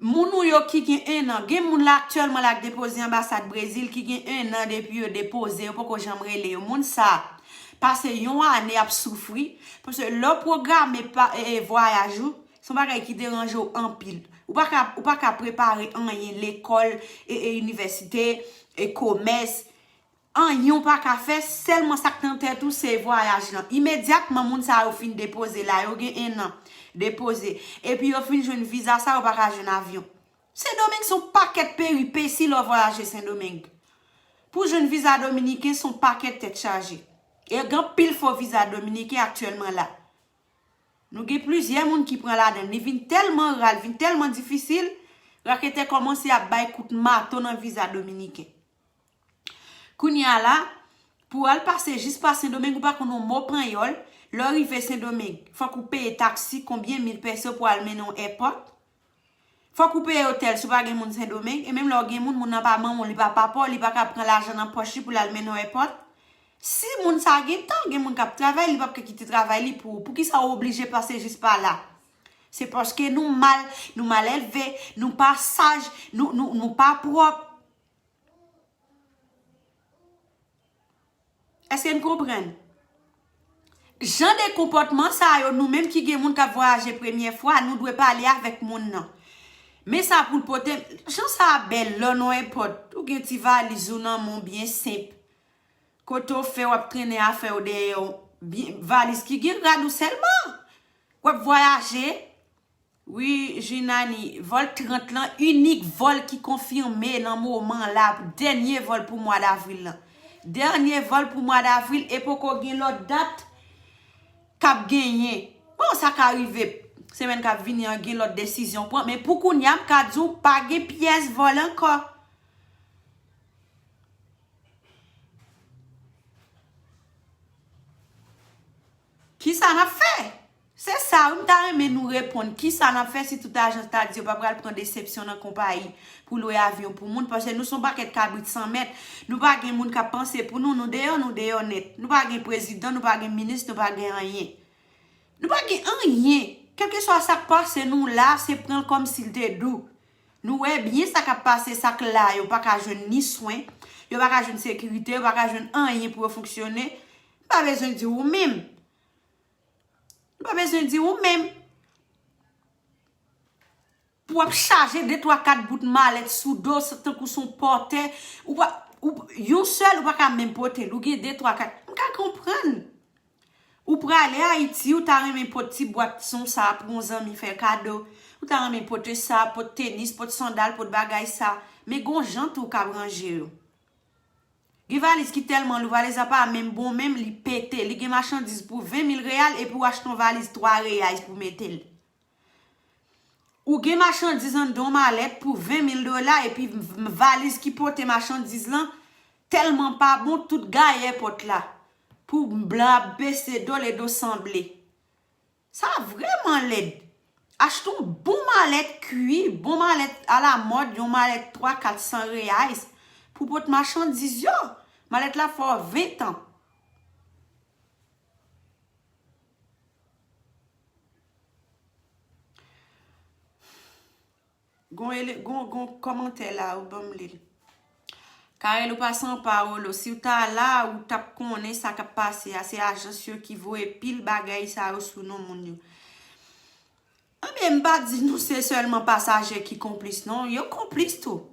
Moun ou yo ki gen en an, gen moun la aktyèlman la k depoze anbasad Brezil ki gen en an depi yo depoze, yo poko janm rele yo. Moun sa pase yon ane ap soufri, paske lè w pwograme pa, e, e, vwayaj ou, se yon bagay ki deranje w anpil. Ou pa ka, ou pa ka prepare anyen, lekòl, e, e, inivèsite, e, komès, anyen w pa ka fè, sèlman sa k nan tèt ou se vwayaj lan. Imedyatman moun sa yo fin depoze la, yo gen en an depoze, epi yo fin jwenn viza sa, yo pa ka jwenn avyon. Sendomeng se yon pakèt peripesi lè w vwayaje Sendomeng. Pou jwenn viza dominiken, se yon pakèt tèt chaje. E gen anpil fo viza dominiken aktyèlman la. Nou gen plizyè moun ki pran ladan l. Li vin tèlman ra, li vin tèlman difisil, raketè kòmanse ap bay kout mato nan viza dominiken. Kounye a la, pou w al pase jis pa Sendomeng, ou pa konn yon mo panyòl, lè w rive Sendomeng, fòk ou peye taksi konbyen mil peso pou w al mennen w èpòt. Fòk ou peye otèl si w pa gen moun Sendomeng, e menm lè w gen moun, moun nan pa manman w, li pa papa w, li pa ka pran lajan nan pòch li pou l al mennen w èpòt. Si moun sa gen tan, gen moun k ap travay, li p ap ka kite travay li pou ou. Poukisa w oblije pase jis pa la? Se paske nou mal, nou mal elve, nou pa saj, nou, nou, nou pa pwòp. Èske n konprann? Jan de konpòtman sa yo, nou menm ki gen moun k ap vwayaje premyè fwa, nou dwe pale avèk moun nan. Men sa pou l pote, jan sa bèl lè w nan yon èpòt, ou gen ti valiz ou nan men w byen senp. Kote w fè w ap trennen afè w dèyè w, byen, valiz ki gen rad ou sèlman. W ap vwayaje, Wi, Junani, vòl trant lan, inik vòl ki konfime nan moman la, dènye vòl pou mwa davril lan. Dènye vòl pou mwa davril e poko gen lòt dat k ap genyen. Bon, sa ka rive semèn k ap vini an, gen lòt desizyon pran, men pou kounye a, m ka di w, pa gen pyès vòl ankò. Kisa n ap fè? Se sa wi, m ta renmen nou reponn. Kisa n ap fè si tout ajans ta di yo pa pral pran desepsyon nan konpayi pou lwe avyon pou moun? Paske nou se yon pakèt kabrit san mèt. Nou pa gen moun k ap panse pou nou. Nou deyò, nou deyò nèt. Nou pa gen prezidan, nou pa gen minis, nou pa gen anyen. Nou pa gen anyen. Kèlkeswa sa k pase nou la, se pran l kòmsi l te dou. Nou wè byen sa k ap pase, sa k la, yo pa ka jwenn ni swen, yo pa ka jwenn sekirite, yo pa ka jwenn anyen pou yo fonksyone. M pa bezwen di ou menm. M pa bezwen di ou menm. Pou w ap chaje de, twa, kat bout malèt sou do, se tankou se yon pòtè. Ou pa, ou, yon sèl, ou pa ka menm pote l. Ou gen de, twa, kat. M ka konprann. Ou prale Ayiti, ou ta renmen pot ti bwat son sa pou yon zanmi fè kado. Ou ta renmen pote sa, pot tenis, pot sandal, pot bagay sa. Men gon jan tou w ka ranje yo. Gen valiz ki tèlman lou, valiz la pa menm bon menm, li pete. Li gen machandiz pou ven mil reyal epi w achte yon valiz twa reyal pou mete l. Ou gen machandiz anndan yon malèt pou ven mil dola, epi v-, valiz ki pote machandiz lan tèlman pa bon, tout gaye èpòt la. Pou blan ap bese do, ledo sanble. Sa vrèman lèd. Achte yon bon malèt kwi, bon malèt alamòd, yon malèt twa, kat san reyal pou pot machandiz yo. Malèt la fè w ven tan. Gon, ele- gon, gon kòmantè la, ou ban m li. Karel, ou pa san pawòl, si w ta la, ou t ap konnen sa k ap pase a. Se ajans yo ki voye pil bagay sa yo sou non moun yo. Ebyen, m pa di nou se sèlman pasaje ki konplis, non. Yo konplis tou.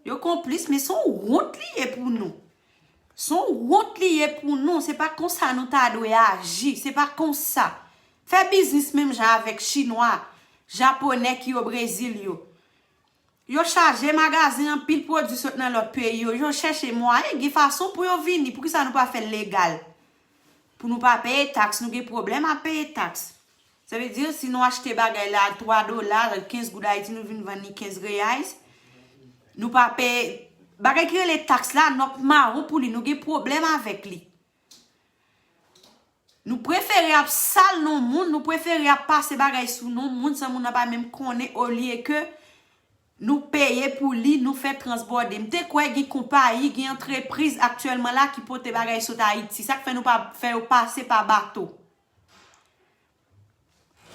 Yo konplis, men se yon wont li ye pou nou. Se yon wont li ye pou nou. Se pa konsa nou ta dwe aji. Se pa konsa. Fè biznis menm jan avèk Chinwa, Japonè ki o Brezil yo. Yo chaje magazen, anpil pwodui sot nan lòt peyi yo. Yo chèche mwayen, gen fason pou yo vini. Poukisa nou pa fè l legal? Pou nou pa peye taks, nou gen pwoblèm ap peye taks. Sa vle di, si nou achte bagay la twa dola, kenz goud Ayiti, nou vin vann li kenz reais, nou pa peye. Bagay ki rele taks la, nòt mawon pou li, nou gen pwoblèm avèk li. Nou prefere ap sal non moun, nou prefere ap pase bagay sou non moun san moun nan pa menm konnen, olye ke nou peye pou li, nou fè transbòde. M te kwè gen konpayi, gen antrepriz aktyèlman la ki pote bagay sot Ayiti. Sa k fè nou pa fè yo pase pa bato?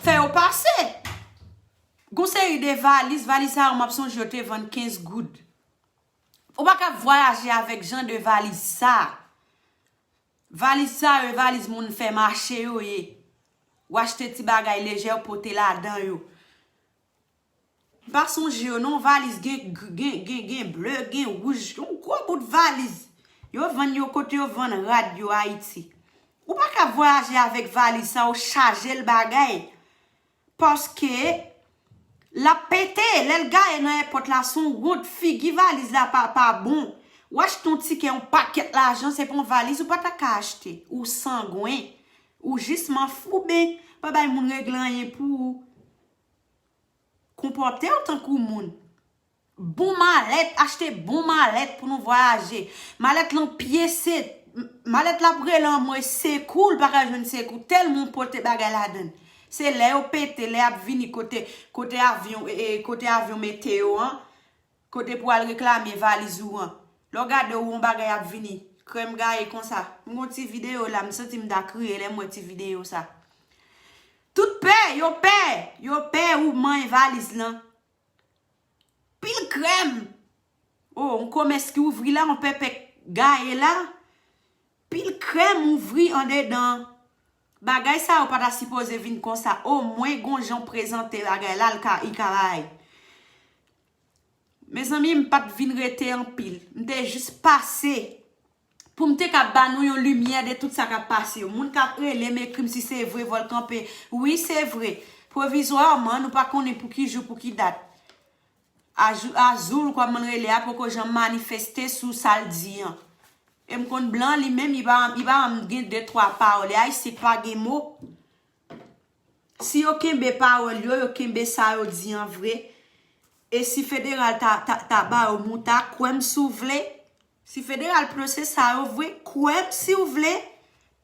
Fè yo pase. Gon seri de valiz, valiz sa yo m ap sonje yo te vann kenz goud. Ou pa ka vwayaje avèk jan de valiz sa. Valiz sa yo, e valiz moun fè mache yo ye. Ou achte ti bagay lejè, ou pote ladan yo. M pa sonje yo, non, valiz gen, gen, gen, gen ble, gen wouj, yon gwo bout valiz. Yo vann yo kote yo vann rad yo Ayiti. Ou pa ka vwayaje avèk valiz sa, ou chaje l bagay. Paske l ap pete, lè l gaye nan èpòt la, se yon wont, figi valiz la pa, pa bon. Ou achte yon tikè, yon pakèt lajan, se pa yon valiz ou pa ta ka achte. Ou sangwen. Ou jis manfouben, pa bay moun regle anyen pou ou. Konpòte w tankou moun. Bon malèt, achte bon malèt pou nou vwayaje. Malèt lan pyese, malèt la ap rele anmwe sekou, l pa ka jwenn sekou. Tèlman w pote bagay ladan l. Se lè yo pete, lè y ap vini kote, kote avyon, e, e, kote avyon mete yo an, kote pou al reklame valiz ou an. Lè w gade w wè yon bagay ap vini, krèm gaye konsa. M gon ti videyo la, m santi m ta kriye lè m wè ti videyo sa. Tout pè, yo pè, yo pè ou manyen valiz lan. Pil krèm. Oh, yon komès ki ouvri la, yon pèpè gaye la. Pil krèm ouvri andedan. Bagay sa yo pa ta sipoze vin konsa. Omwen gon jan prezante bagay la, l ka, i ka bay. Mezanmi, m pa t vin rete anpil. M te jis pase. Pou m te ka ba nou yon limyè de tout sa k ap pase yo. Moun k ap rele m, ekri m si se vre, vòl kanpe. Wi, se vre. Pwovizwaman, nou pa konnen pou ki jou, pou ki dat. Azou-, Azul, kòman l rele a, poko janm manifeste sou sa l di an. E m konn blan, li menm, li pa, li pa janm gen de twa pawòl. E ayisyen k pa gen mo. Si yo kenbe pawòl yo, yo kenbe sa yo di an vre. E si federal ta, ta, ta ba yo mouta, kwè m si w vle. Si federal plose sa yo vre, kwè m si w vle,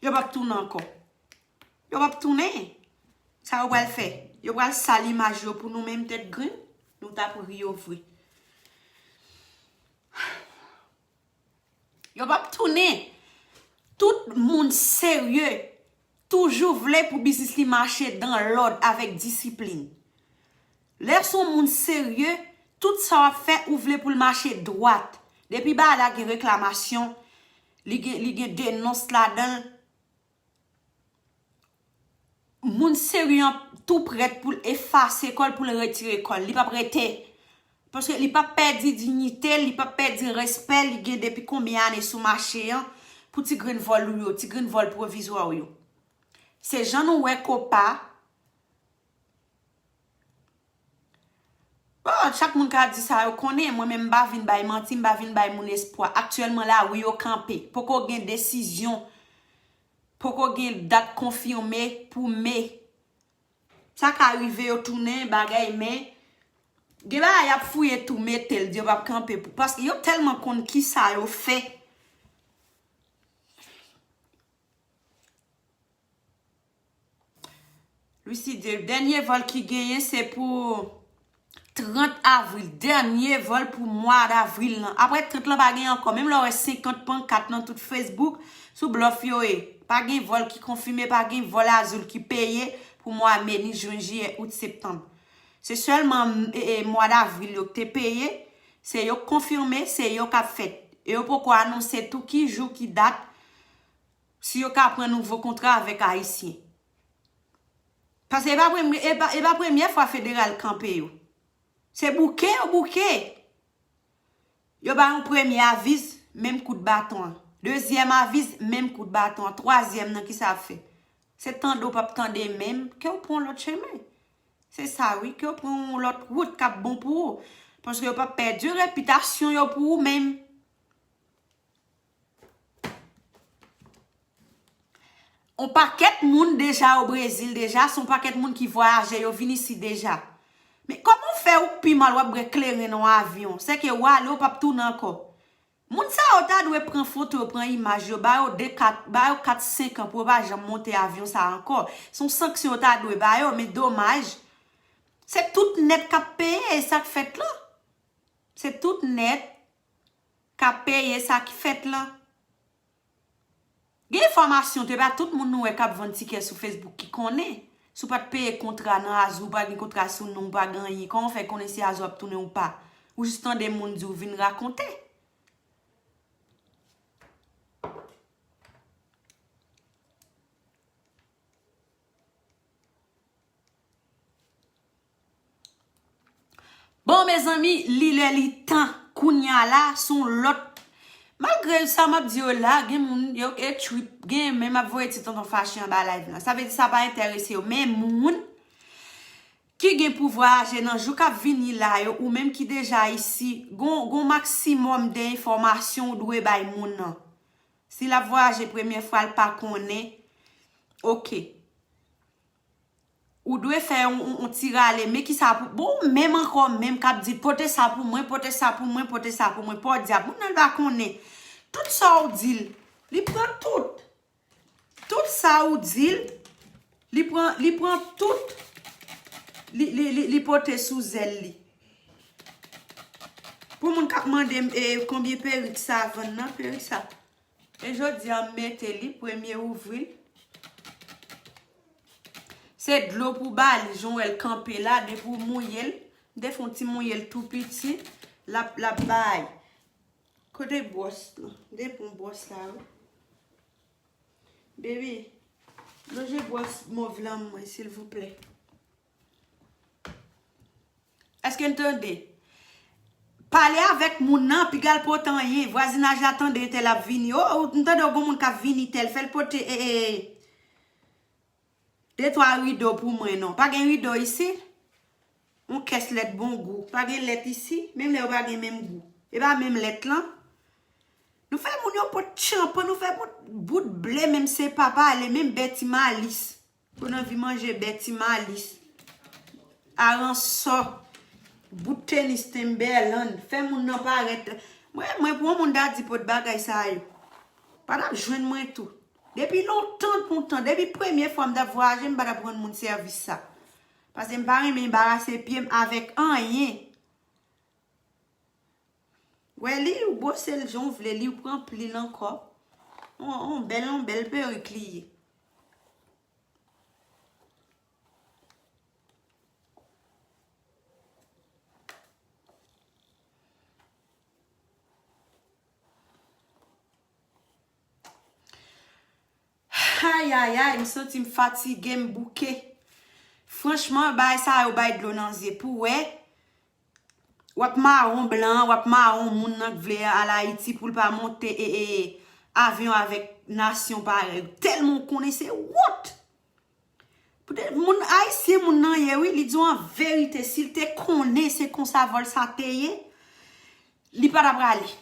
yo p ap tounen ankò. Yo p ap tounen. Sa yo pral fè? Yo pral sal imaj yo pou nou menm tèt grenn? Nou t ap ri yo vre. Yo p ap tounen. Tout moun serye toujou vle pou biznis li mache dan lòd avèk disiplin. Lè se yon moun serye, tout sa w ap fè, ou vle pou l mache dwat. Depi bagay la gen reklamasyon, li gen, li gen denons ladan l, moun serye an tou prèt pou l efase kò l, pou l retire kò l. Li p ap rete. Paske li p ap pèdi diyite l, li p ap pèdi respè li gen depi konbyen ane sou mache an pou ti grenn vòl ou yo, ti grenn vòl pwovizwa w yo. Se jan nou wè Kopa. Bon, chak moun ka di sa yo konnen, mwen menm m pa vin bay manti, m pa vin bay moun espwa. Aktyèlman la, wi, yo kanpe. Poko gen desizyon. Poko gen dat konfime pou me. Sa ka rive yo tounen bagay, men gen bagay y ap fouye tou mete l, di yo p ap kanpe pou, paske yo tèlman konn ki sa yo fè. Lucidil, dènye vòl ki genyen se pou trant avril, dènye vòl pou mwa davril lan. Apre trant lan pa gen ankò. Menm lè w wè senkant pankat nan tout Facebook, sou blòf yo ye. Pa gen vòl ki konfime, pa gen vòl Azul ki peye pou mwa me, ni jen, jiyè, out, septanm. Se sèlman, e, e, mwa davril yo ki te peye, se yo k konfime, se yo k ap fèt. E yo poko anonse tou ki jou, ki dat, si yo ka pran nouvo kontra avèk Ayisyen. Paske e pa premye, e pa, e pa premye fwa federal kanpe yo. Se bouke yo bouke. Yo ba yon premye aviz, menm kout baton an. Dezyèm aviz, menm kout baton an. Twazyèm nan, kisa ap fè? Se tande w p ap tande menm, ke w pran yon lòt chemen. Se sa wi, ke w pran yon lòt wout k ap bon pou ou. Paske yo p ap pèdi repitasyon yo pou ou menm. On pakèt moun deja o Brezil deja, se on pakèt moun ki vwayaje, yo vin isi deja. Men kòman w fè ou k pi mal w ap bwè kleren nan yon avyon? Sèke w ale, w p ap tounen ankò. Moun sa yo ta dwe pran foto yo, pran imaj yo, ba yo de, kat, ba yo kat, senk an pou yo pa janm monte avyon sa ankò. Se yon sanksyon yo ta dwe ba yo, men domaj. Se tout nèt k ap peye sa k fèt la. Se tout nèt k ap peye sa k fèt la. Gen enfòmasyon, se pa tout moun nou wè k ap vann tikè sou Facebook ki konnen. Si w pa t peye kontra nan Azou, ou pa gen kontra sou non w, ou pa gen anyen, kòman w fè konnen si Azou ap tounen ou pa? Ou jis tande moun di w vin rakonte. Bon, mezanmi, li lè li tan. Kounye a la, se yon lòt. Malgre sa m ap di yo la, gen moun, yo, e trip, gen menm ap voye ti tonton fache anba live la. Sa vle di sa pa enterese yo. Men moun ki gen pou vwayaje nan jou k ap vini la yo, ou menm ki deja isi, gon, gon maksimòm de enfòmasyon ou dwe bay moun nan. Si l ap vwayaje premye fwa, l pa konnen, oke. Ou dwe fè yon, yon, yon ti rale, men kisa pou, bon, menm ankò, menm k ap di, pote sa pou mwen, pote sa pou mwen, pote sa pou mwen, podyab, moun nan l pa konnen. Tout sa w di l, li pran tout. Tout sa ou di l, li pran, li pran tout, li, li, li, li pote sou zèl li. Pou moun k ap mande m, e, konbyen perik sa vann nan, perik sa. E jodi a, m mete li, premye ouvri l. Se dlo pou ba li, jan w wè l kanpe la, depi w mouye l, m te fè yon ti mouye l tou piti, l ap, l ap bay. Kote bwòs lan? M te pran bwòs la, wi. Baby, lonje bwòs mòv lan mwen, silvouplè. Èske n tande? Pale avèk moun nan, piga l pote anyen. Vwazinaj la tande entèl ap vini. O, o, m tande gon moun k ap vini tèl. Fè l pote, e, e, de twa rido pou mwen, non. Pa gen rido isi? Yon kès lèt bon gou. Pa gen lèt isi? Menm lè yo pa gen menm gou. E pa menm lèt lan? Nou fè moun yo pot tchanpan, nou fè moun bout ble, menm se pa pale, menm bè ti malis. Pou n anvi manje bè ti malis. Aransò. Bout tenis Timberland. Fè moun nan parèt. Mwen, mwen, pou yon moun ta di pot bagay sa yo, pa t ap jwenn mwen tou. Depi lontan, lontan, depi premye fwa m t ap vwayaje, m pa t ap rann moun sèvis sa. Paske m pa renmen anbarase pye m avèk anyen. Wè li, ou bwose l jan w vle li, ou pran pli l ankò. On, on bèl, on bèl perik li ye. Ayayay, m santi m fatige, m bouke. Franchman, bagay sa yo bay dlo nan zye. Pou wè, w ap mawon blan, w ap mawon moun nan k vle al Ayiti pou l pa monte, e, e, avyon avèk nasyon parèy ou. Tèlman w konnen se wont. Poutèt moun ayisyen moun nan ye, wi, li di w an verite, si l te konnen se konsa vòl sa te ye, li pa t ap prale.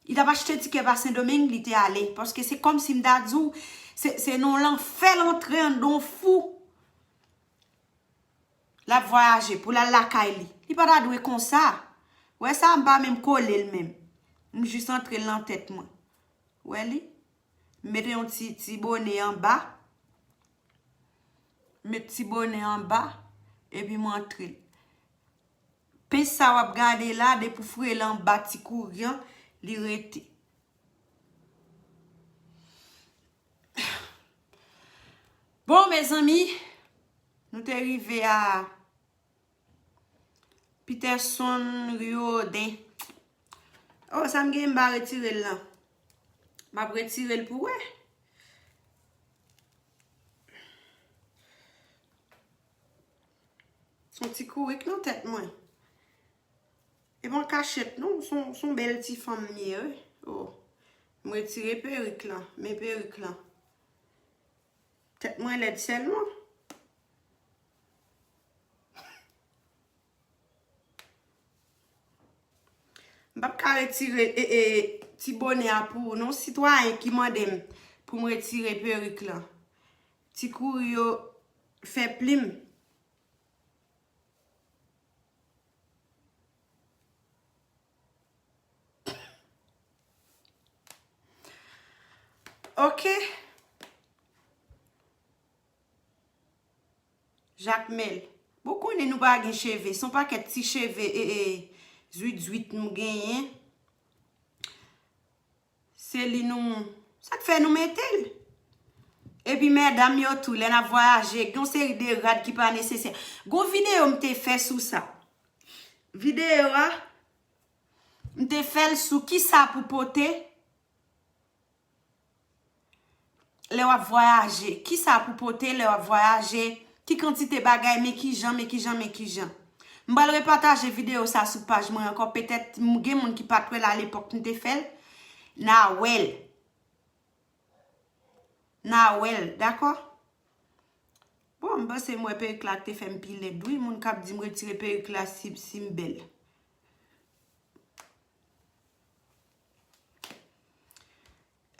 Li t ap achte tikè pa Sendomeng, li te ale. Paske se kòmsi m ta di w, se, se nan lanfè l antre anndan yon fou. L ap vwayaje pou l al lakay li. Li pa ta dwe konsa. Wè sa, m pa menm kole l menm. M jis antre l nan tèt mwen. Wè li? M mete yon ti, ti bone anba. M met ti bone anba. Epi m antre l. Pens sa w ap gade la, depi w foure l anba ti kouri an, li rete. Bon, mezanmi, nou te rive a, Peterson Riodin. Oh, sa m gen m pa retire l lan. M ap retire l pou wè. Son ti kourik nan tèt mwen. E pa an kachèt non, son, son bèl ti fanm m ye, wi. Oh. M retire perik lan, men perik lan. Tèt mwen lèd sèlman. M p ap ka retire e, e, ti bonè a pou ou non, sitwayen ki mande m pou m retire perik lan. Ti kouri yo fè plim. Ok. Jakmèl. Bon, konnen nou pa gen cheve. Se yon pakèt ti cheve e, e, zwit zwit nou genyen. Se li nou. Sa k fè nou mete l. Epi medam yo tou, lè n ap vwayaje, gen yon seri de rad ki pa nesesè. Gon videyo m te fè sou sa. Videyo a, m te fè l sou kisa pou pote lè w ap vwayaje. Kisa pou pote lè w ap vwayaje. Ki kantite bagay, men kijan, men kijan, men kijan. M pral repataje videyo sa sou paj mwen ankò. Petèt m gen moun ki pa t wè l alepòk m te fè l. N a wè l. N a wè l, dakò? Bon, m panse m wè perik la te fè m pi lèd, wi. Moun k ap di m retire perik la si, si m bèl.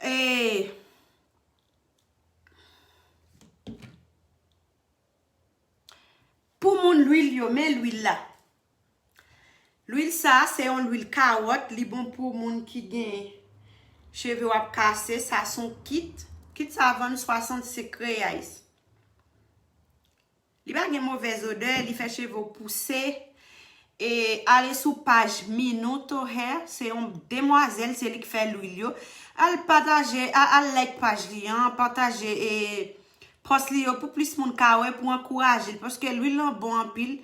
E, pou moun lwil yo, men lwil la. Lwil sa, se yon lwil kawòt, li bon pou moun ki gen cheve w ap kase, sa se yon kit. Kit sa vann swasannsenk reyais. Li pa gen movèz odè, li fè cheve w pouse. E ale sou paj Minuto Hair, se yon demwazèl, se li k fè lwil yo. Al pataje, a-, al like paj li an, pataje e pòs li yo pou plis moun ka wè, pou ankouraje l, paske lwil lan bon anpil,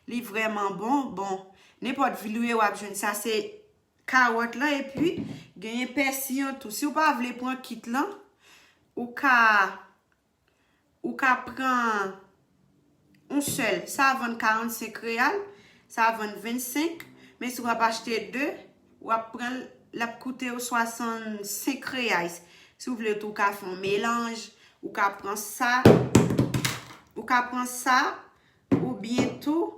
li vrèman bon. Bon, nenpòt vil ou ye w ap jwenn sa, se kawòt lan, epi genyen pèsi an tou. Si w pa vle pran kit lan, ou ka Ou ka pran yon sèl, sa vann karannsenk reyal, sa vann vennsenk, men si w ap achte de, w ap pran l, l ap koute w swasannsenk reyais. Si w vle tou, w ka fè yon melanj, ou ka pran sa, ou ka pran sa, oubyen tou,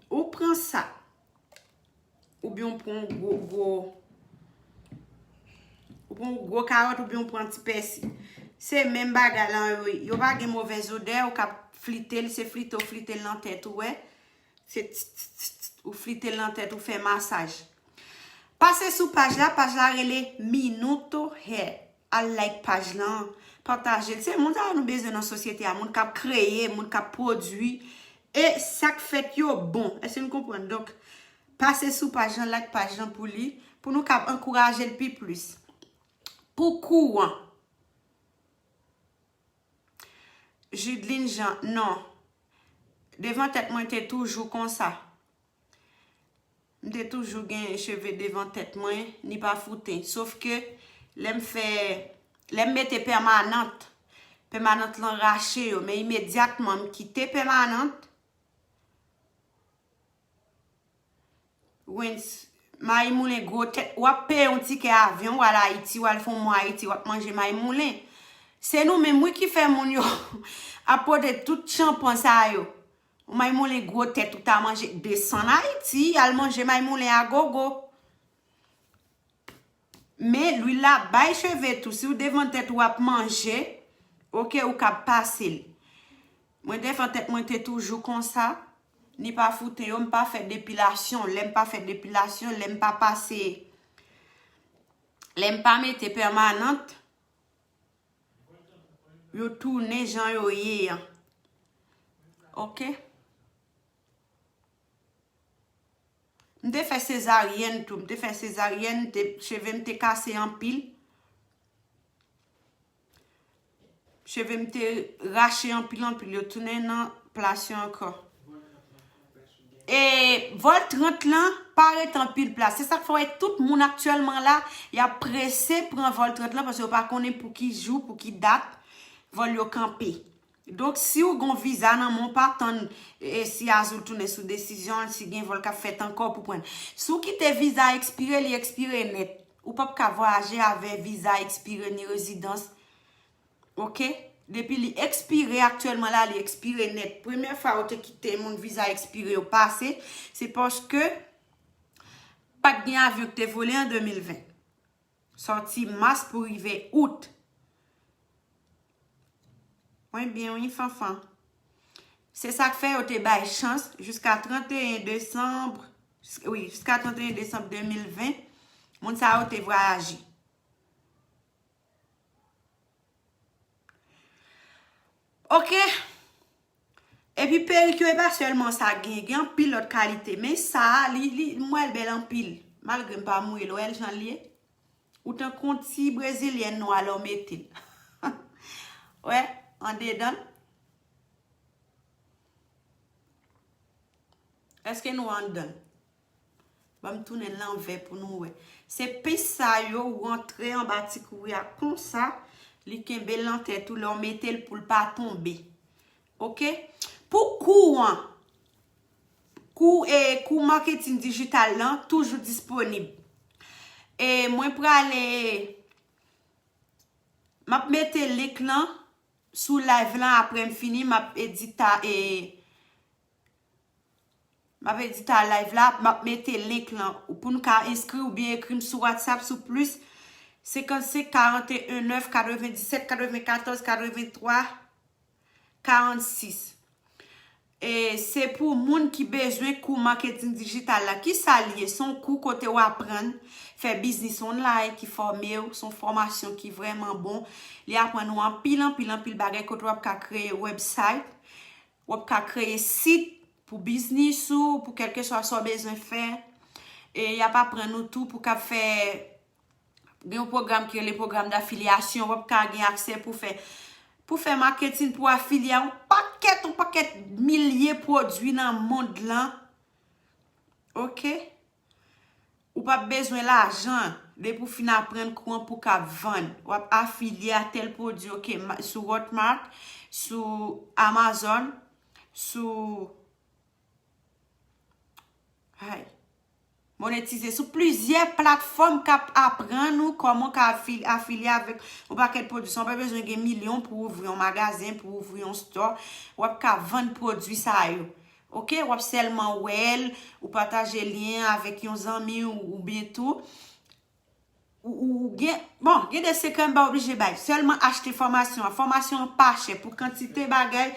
ou pran sa. Oubyen w pran yon gwo, gwo, ou pran yon gwo kawòt, oubyen w pran ti pèsi. Se menm bagay lan yo ye. Yo pa gen movèz odè, ou ka flite l, se flite w flite l nan tèt ou, wè. Se t, t, t, t, ou flite l nan tèt ou, fè masaj. Pase sou paj la, paj la rele Minuto Hair. Al like paj lan, pataje l. Se moun sa yo nou bezwen nan sosyete a, moun k ap kreye, moun k ap pwodui. E sa k fèt yo bon. Èske nou konprann? Donk, pase sou paj lan, like paj lan pou li, pou nou kab ankouraje l pi plis. Pou kouran. Judeline Jean, non. Devan tèt mwen te toujou konsa. M te toujou gen cheve devan tèt mwen, ni pa fouten. Sof ke lè m fè, lè m mete pèmanant, pèmanant lan rache yo, men imedyatman m kite pèmanant, Wens, mayi moulen gwo tèt, w ap peye yon tikè avyon, w al Ayiti, w al fè yon mwa Ayiti, w ap manje mayi moulen. Se nou menm, wi, ki fè moun yo ap pote tout chanpan sa yo. Yon mayi moulen gwo tèt, ou ta manje, desann Ayiti, al manje mayi moulen a gogo. Men lwil la bay cheve tou. Si w devan tèt ou ap manje, oke, ou kab pase l. Mwen devan tèt mwen te toujou konsa. Ni pa fouten yo, m pa fè depilasyon. Lè m pa fè depilasyon, lè m pa pase, lè m pa mete pèmanant, yo tounen jan yo ye an. Oke? M te fè sezaryèn tou. M te fè sezaryèn, m te, cheve m te kase anpil. Cheve m te rache anpil, anpil. Yo tounen nan plas yo ankò. E vòl trant lan pa ret anpil plas. Se sa k fè w wè tout moun aktyèlman la, y ap prese pran vòl trant lan paske yo pa konnen pou ki jou, pou ki dat vòl yo kanpe. Donk, si w gon viza nan men w, pa tann e, si Azul tounen sou desizyon l, si gen vòl k ap fèt ankò pou pran l. Si w kite viza ekspire, li ekspire nèt. Ou p ap ka vwayaje avè viza ekspire ni rezidans. Oke? Depi li ekspire aktyèlman la, li ekspire nèt. Premye fwa yo te kite moun viza ekspire yo pase, se paske pa t gen avyon ki te vole an de mil ven. Sòti mas pou rive out. Mwen byen wi, Fanfan. Se sa k fè yo te bay chans jiska trannteyen desanm, wi, jiska trannteyen desanm de mil ven, moun sa yo te vwayaje. Oke? Epi perik yo, e pa sèlman sa gen, gen anpil lòt kalite. Men sa a, li, li, m wè l bèl anpil. Malgre m pa mouye l, ou wè l jan l ye? Ou tankou yon ti brezilyèn nwa lè w mete l. Wè, andedan l. Èske nou anndan l? Ban m tounen l lanvè pou nou wè. Se pis sa yo, ou rantre anba ti kouri a konsa, li kenbe l nan tèt ou lè w mete l pou l pa tonbe. Oke? Pou kou an, kou, e, kou maketin dijital lan toujou disponib. E mwen prale, m ap mete link lan sou live lan apre m fini, m ap edita, e, m ap edita live la, m ap mete link lan pou nou ka enskri oubyen ekri m sou WhatsApp sou plis senkannsenk karanteyen nèf katrevenndisèt katrevenkatòz katrevenntwa karannsis. E se pou moun ki bezwen kou maketin dijital la. Kisa l ye? Se yon kou kote w aprann fè biznis online ki fòme w. Se yon fòmasyon ki vrèman bon. Li aprann ou anpil, anpil, anpil bagay kote w ap ka kreye website, w ap ka kreye sit pou biznis ou, pou kèlkeswa sa w bezwen fè. E y ap aprann ou tou pou w ka fè Gen yon pwogram ki rele pwogram d'affiliation, w ap ka gen aksè pou fè, pou fè maketin, pou afilye a yon pakèt, yon pakèt milye pwodui nan mond lan. Oke? Ou p ap bezwen lajan depi w fin aprann kou an pou w ka vann. W ap afilye a tèl pwodui, oke, ma- sou Hotmart, sou Amazon, sou Ay. Monetize sou plizyè platfòm k ap aprann ou kòman w ka afi- afilye avèk yon pakèt pwodui. Sa w pa bezwen gen milyon pou w ouvri yon magazen, pou w ouvri yon store. W ap ka vann pwodui sa yo. Oke? W ap sèlman wè l, ou pataje lyen an avèk yon zanmi w oubyen tou. Ou, ou, ou gen, bon, gen de sekrè m pa oblije bay. Sèlman achte fòmasyon an. Fòmasyon an pa chè pou kantite bagay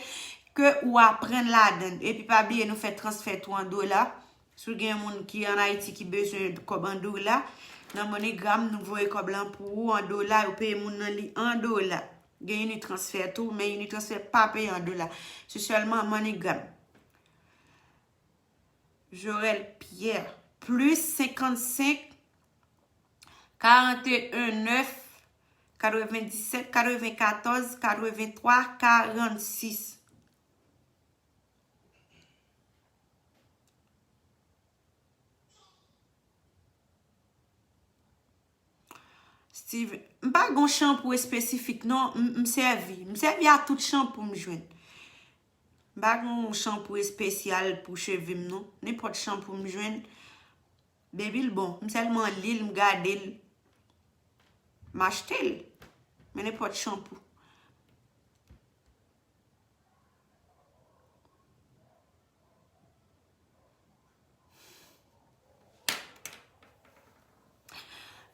ke ou aprann ladan l. Epi pa bliye nou fè transfè tou an dola. Si w gen moun ki ann Ayiti ki bezwen kòb an dola, nan MoneyGram nou voye kòb lan pou ou an dola, yo peye moun nan li an dola. Gen Unitransfer tou, men Unitransfer pa peye an dola. Se sèlman MoneyGram. Jorel Pierre, plis senkannsenk karanteyen nèf katrevendisèt katrevenkatòz katreventwa karannsis. Steven, m pa gon chanpou espesifik non, m, m sèvi. M sèvi a tout chanpou m jwenn. M pa gon chanpou espesyal pou cheve m non. Nenpòt chanpou m jwenn, depi l bon, m sèlman li l, m gade l, m achte l. Men nenpòt chanpou.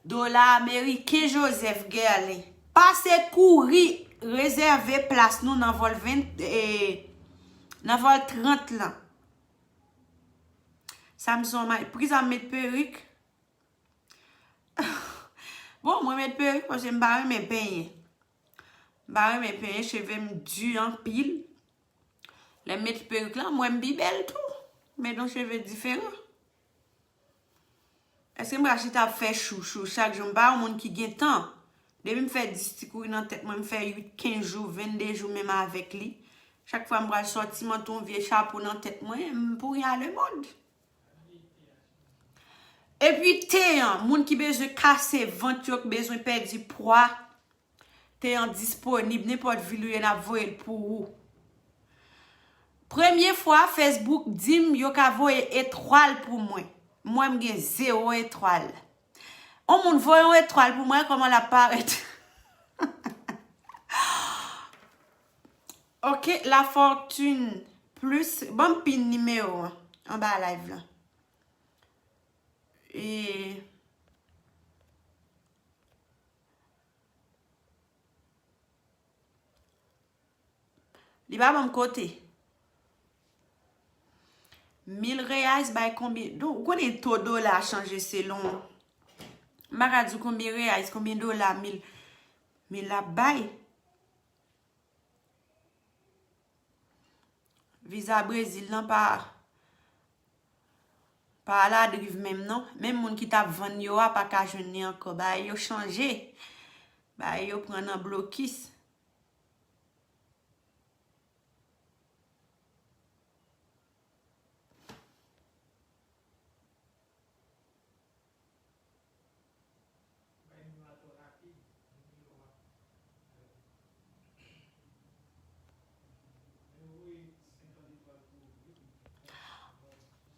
Dola ameriken Joseph Gerlin. Pase kouri rezève plas nou nan vòl ven, eh, nan vòl trant lan. Samson, may, priz a met perik. Bon, mwen met perik paske m pa renmen penyen. M pa renmen penyen, cheve m di anpil. Lè m met perik la, m wè m pi bèl tou. Met yon cheve diferan. Èske m pral chita ap fè chou, chou chak jou? M pa yon moun ki gen tan. Depi m fè dis ti kouri nan tèt mwen, m fè uit, kenz jou, vennde jou menm avèk li. Chak fwa m pral sòti, m antre yon vye chapo nan tèt mwen, m pou ryen a lemonn. Epi te an, moun ki bezwen kase vant yo, ki bezwen pèdi pwa, te an disponib, nenpòt vil ou ye, n ap voye l pou ou. Premye fwa, Facebook di m yo ka voye etwal pou mwen. Mwen, m gen zewo etwal. On moun voye yon etwal pou mwen, kòman l ap parèt? Ok, La Fortune Plus, ban m pin nimewo an anba live lan. E Li pa ban m kote. Mil reais bay konbyen? Donk, ou konnen to dola chanje selon. M pa ka di w konbyen reais, konbyen dola mil, mil ap bay. Viza Brezil lan pa, pa aladriv menm non. Menm moun ki t ap vann yo a pa ka jwenn li ankò. Bagay yo chanje. Bagay yo pran nan blokis.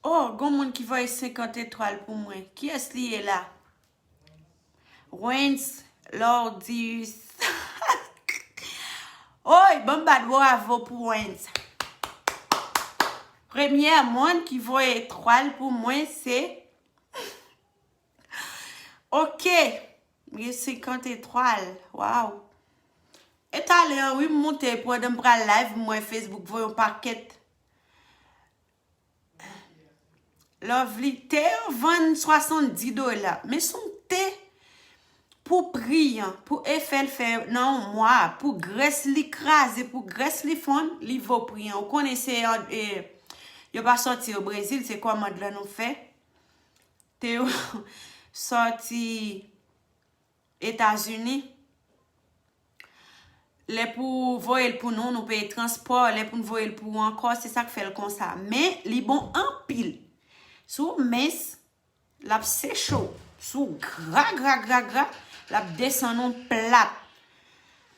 Oh, gon moun ki voye senkant etwal pou mwen. Kiyès li ye la? Wens Lordis. Oy, ban m bat bravo pou Wens. Premyè moun ki voye etwal pou mwen, se... Ok. M gen senkant etwal. Waw. E talè an, wi, m moute pandan m pral live, m wè Facebook voye yon pakèt. Lovely, te an vann swasanndis dola. Men se yon te pou pri an, pou efè l fè nan yon mwa, pou grès li kraze, pou grès li fonn, li vo pri an. Ou konnen se, e, yo pa sòti o Brezil, se kòmand lan nou fè. Te yo sòti Etazini. Lè pou voye l pou nou, nou peye transpò. Lè pou n voye l pou ou ankò, se sa k fè l konsa. Men, li bon anpil. Si w mens, l ap seche w. Si w gra, gra, gra, gra, l ap desann ou plat.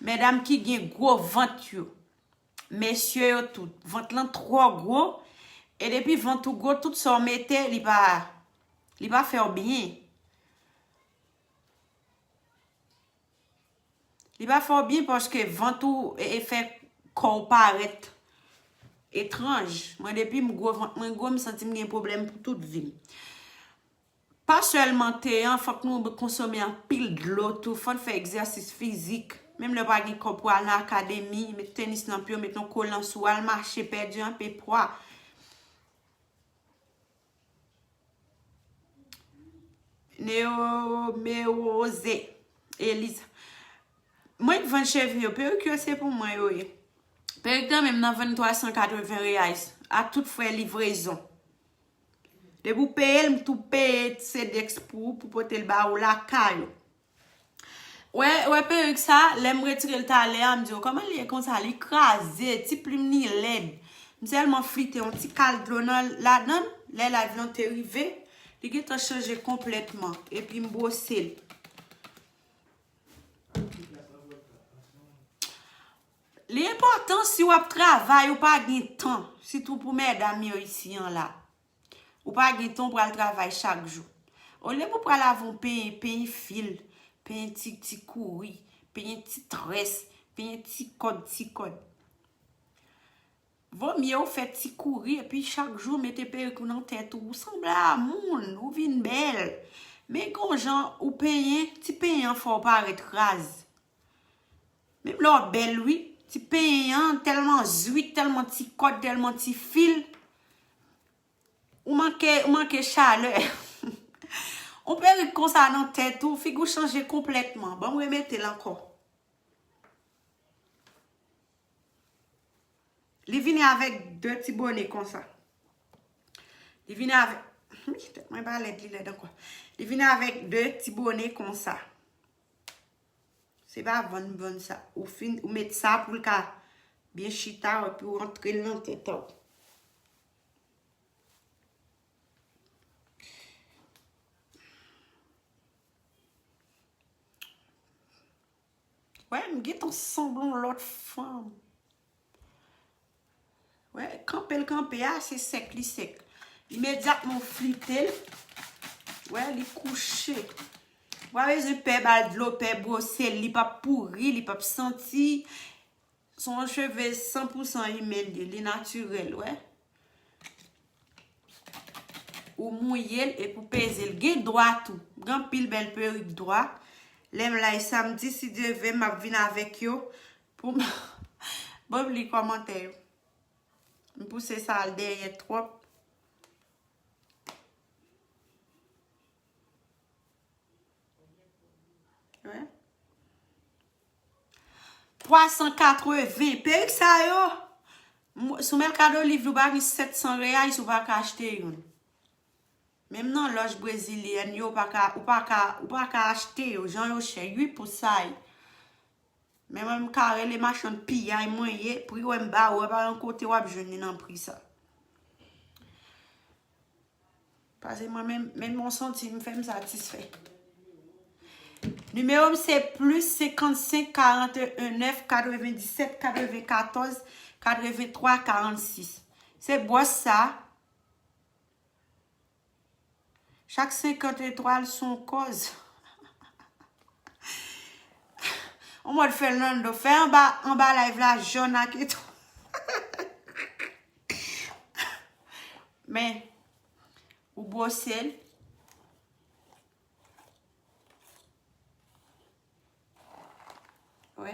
Medam ki gen gwo vant yo, mesye yo tout, vant lan twò gwo. E depi vant ou gwo, tout sa w mete, li pa, li pa fè w byen. Li pa fè w byen paske vant ou e, e fè kò w parèt etranj. Mwen, depi m gwo, vant mwen gwo, m santi m gen pwoblèm pou tout vi m. Pa sèlman te an, fòk nou konsome anpil dlo tou, fò n fè egzèsis fizik. Menm lè w pa gen kòb pou al nan akademi, met tenis nan pye w, met yon kolan sou w, al mache, pèdi anpe pwa. Neomeroze Eliza. Mwen k vann cheve yo, perik yo se pou mwen yo ye. Perik nan menm nan vann twa san katreven reais a tout frè livrezon. Depi w peye l, m tou peye Sedex pou ou, pou pote l ba ou lakay ou. Wè, wè perik sa, lè m retire l talè a, m di w, kòman li ye konsa? Li kraze, ti plim li lèd. M sèlman flite yon ti kal dlo nan, ladan l, lè live lan te rive, li gentan chanje konplètman. Epi m bwose l. Li enpòtan si w ap travay, ou pa gen tan, sitou pou medam yo isi an la. Ou pa gen tan, ou pral travay chak jou. Olye pou pral avè yon penyen, penyen fil, penyen ti, ti kouri, penyen ti très, penyen ti kòd, ti kòd. Vomye ou fè ti kouri epi chak jou mete perik ou nan tèt ou. Ou sanble a moun, ou vin bèl. Men gon jan ou penyen, ti penyen an fè w parèt raz. Menm lè w bèl, wi, ti penyen an tèlman zwit, tèlman ti kòd, tèlman ti fil. Ou manke, ou manke chalè. Yon perik konsa nan tèt ou, figi w chanje konplètman. Ban m remete l ankò. Li vini avèk de ti bone konsa. Li vini avèk, tèt mwen pa lèd, li lèd ankò. Li vini avèk de ti bone konsa. Se pa vann, vann sa. Ou fin, ou met sa pou l ka Byen chita w epi w antre l nan tèt ou. Wè, m gentan sanble yon lòt fanm. Wè, kanpe l kanpe a, se sèk li sèk. Imedyatman w flite l, wè, li kouche. Ou pa bezwen pè ba l dlo, pè bwose l, li p ap pouri, li p ap santi. Se yon cheve san pou san imèn li, li natirèl, wè. Ou mouye l epi w peze l. Gen dwa tou. Gen anpil bèl perik dwa. Lè m la e samdi, si Dye vle, m ap vin avèk yo pou m, ban m li kòmantè yo. M pouse sa al dèyè twòp. Wè. Twa san katreven. Perik sa yo, m-, sou Mercado Livre, ou pa gen sèt san reais, ou pa ka achte youn. Menm nan lòj brezilyèn yo, ou pa ka, ou pa ka, ou pa ka achte yo, jan yo chè, uit pou sa ye. Men mwen, m ka rele machann piyay mwen ye, pri wè m ba ou, wè pa yon kote w ap jwenn li nan pri sa. Paske mwen menm, menm yon santim fè m satisfè. Nimewo m se plis senkannsenk, karanteyen, nèf, katrevenndisèt, katrevenkatòz, katreventwa, karannsis. Se bwòs sa. Chak senkant etwal se yon kòz. On mòd fè l nan do. Fè anba, anba live la jòn ak etwal. Men, ou bwose l. Wè.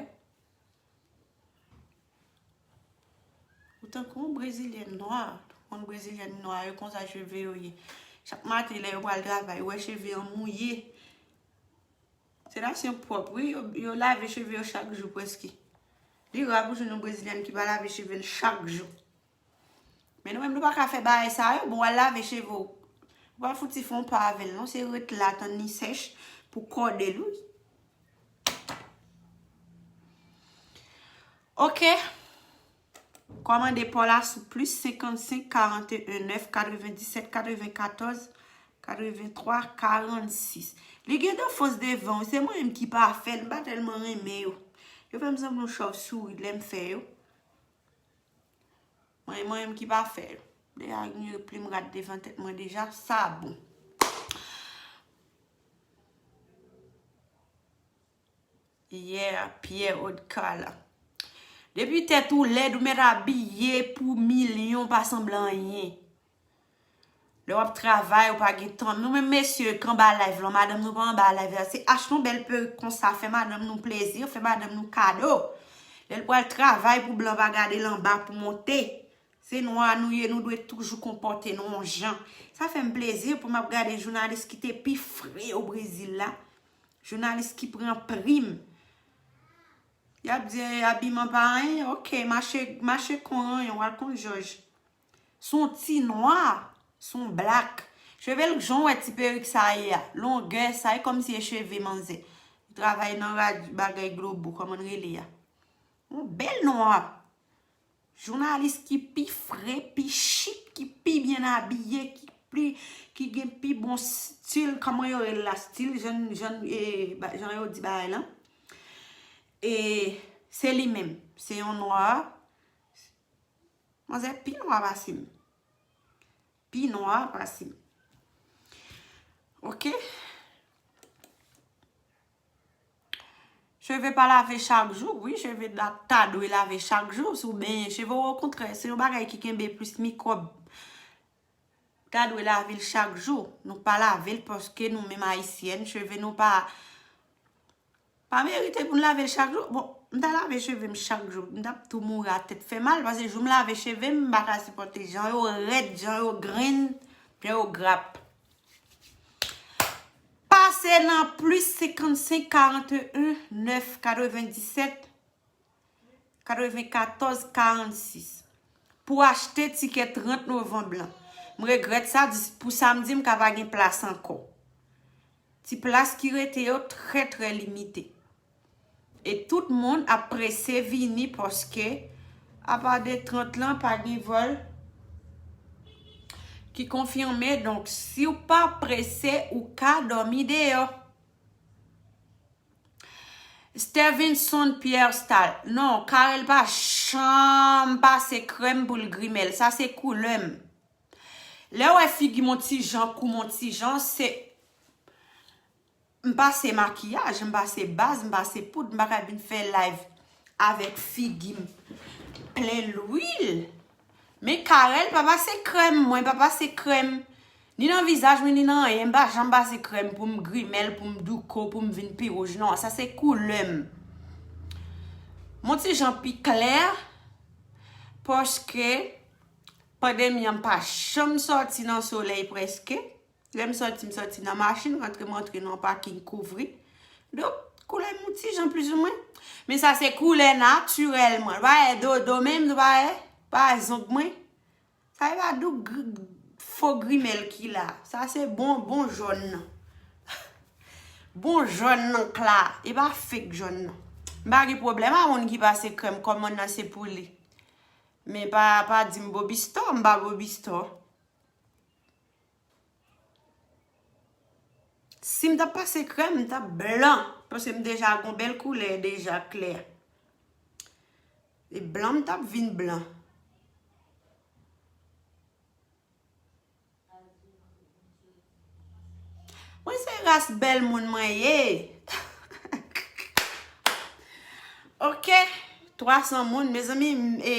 Ou tankou yon brezilyèn nwa. Tout moun brezilyèn nwa yo konsa cheve yo ye. Chak maten lè yo pral travay, ou wè cheve an mouye. Se nasyon pwòp, wi, yo, yo lave cheve yo chak jou prèske. Li ra pou jwenn yon brezilyèn ki pa lave cheve l chak jou. Men nou menm nou pa ka fè bagay sa yo, bon, w al lave cheve w. Ou pa fouti fè yon pa avè l non, se ret la tann li sèch pou kòde l, wi. Oke. Kòmande pa w la sou plis senkannsenk, karanteyen, nèf, katrevendisèt, katrevenkatòz, katreventwa, karannsis. Li gen defans devan, wi, se mwen menm ki pa fè l, m pa tèlman renmen yo. Yo fè m sanble yon chòvsouri lè m fè yo. Mwen, mwen menm ki pa fè l. Deja gen plim rat devan tèt mwen deja, sa bon. Yeah, Pierre Odkala. Depi tèt ou lèd, ou mèt abiye pou milyon, pa sanble anyen. Lè w ap travay, ou pa gen tan. Nou menm mesye k anba live lan, madanm nou pa anba live la, se achte yon bèl perik konsa, fè madanm nou plezi, fè madanm nou kado. Lè l pral travay pou blan pa gade l anba pou monte. Se nwa nou ye, nou dwe toujou konpòte nou yon jan. Sa fè m plezi pou m ap gade jounalis ki te pi fre o Brezil la. Jounalis ki pran prim. Y ap di abiman pa anyen, oke, mache, mache kon ranyon, w al kon jòj. Se yon ti nwa, se yon blak. Cheve l jan w wè ti perik sa ye a, longè sa, e kòmsi e cheve manzè. Li travay nan rad-, bagay Globo, kòman l rele a? Yon bèl nwa. Jounalis ki pi fre, pi chik, ki pi byen abiye, ki pi, ki gen pi bon stil, kòman yo rele la, stil, jan, jan, e, ba-, jan yo di bagay lan. E se li menm, se yon nwa. Manzè pi nwa pase m. Pi nwa pase m. Oke? Cheve pa lave chak jou, wi, cheve ta, ta dwe lave chak jou. Si w benyen cheve w, okontrè, se yon bagay ki kenbe plis mikwòb. Ta dwe lave l chak jou. Nou pa lave l paske nou menm ayisyèn, cheve nou pa, pa merite pou n lave l chak jou. Bon, m ta lave cheve m chak jou, m t ap tou mouri a tèt fè mal, paske jou m lave cheve m, m pa ka sipòte jan yo rèd, jan yo grenn, jan yo grap. Pase nan plis senkannsenk, karanteyen, nèf, katrevendisèt, katrevenkatòz, karannsis pou achte tikè trant novanm lan. M regrèt sa, dis-, pou samdi m ka pa gen plas ankò. Ti plas ki rete yo trè, trè limite. E tout moun ap prese vini paske Apa de trant lan, pa gen vòl ki konfime. Donk, si w pa prese, ou ka dòmi deyò. Stevenson Pierre Stal. Non, Carel pa janm pase krèm pou l grimè l. Sa se koulè m. Lè w wè figi m on ti jan, kou m on ti jan, se, m pase makiyaj, m pase baz, m pase poud, m pa ka vin fè live avèk figi m plen lwil. Men Carel pa pase krèm, mwen pa pase krèm. Ni nan vizaj mwen, ni nan anyen, m pa janm pase krèm pou m grimè l, pou m douko, pou m vin pi wouj. Non, sa se koulè m. M on ti jan pi klè, paske pandemi an m pa janm sòti nan solèy prèske. Lè m sòti, m sòti nan machin, rantre, m rantre nan pakin kouvri. Donk, koulè m on ti jan plizoumwen. Men sa se koulè natirèl mwen. Ou pa wè dodo menm, ou pa wè, pa wè zong mwen. Sa e pa dou gri-, fo grimè l ki la. Sa se bon, bon jòn nan. Bon jòn nan k la. E pa fake jòn nan. M pa gen pwoblèm a moun ki pase krèm, kòmann nan se pou li. Men pa, pa di m Bobistò, m pa Bobistò. Si m t ap pase krèm, m t ap blan. Paske m deja gon bèl koulè, deja klè. E blan, m t ap vin blan. Mwen se ras bèl moun mwen ye. Ok, twa san moun, mezanmi, m, e,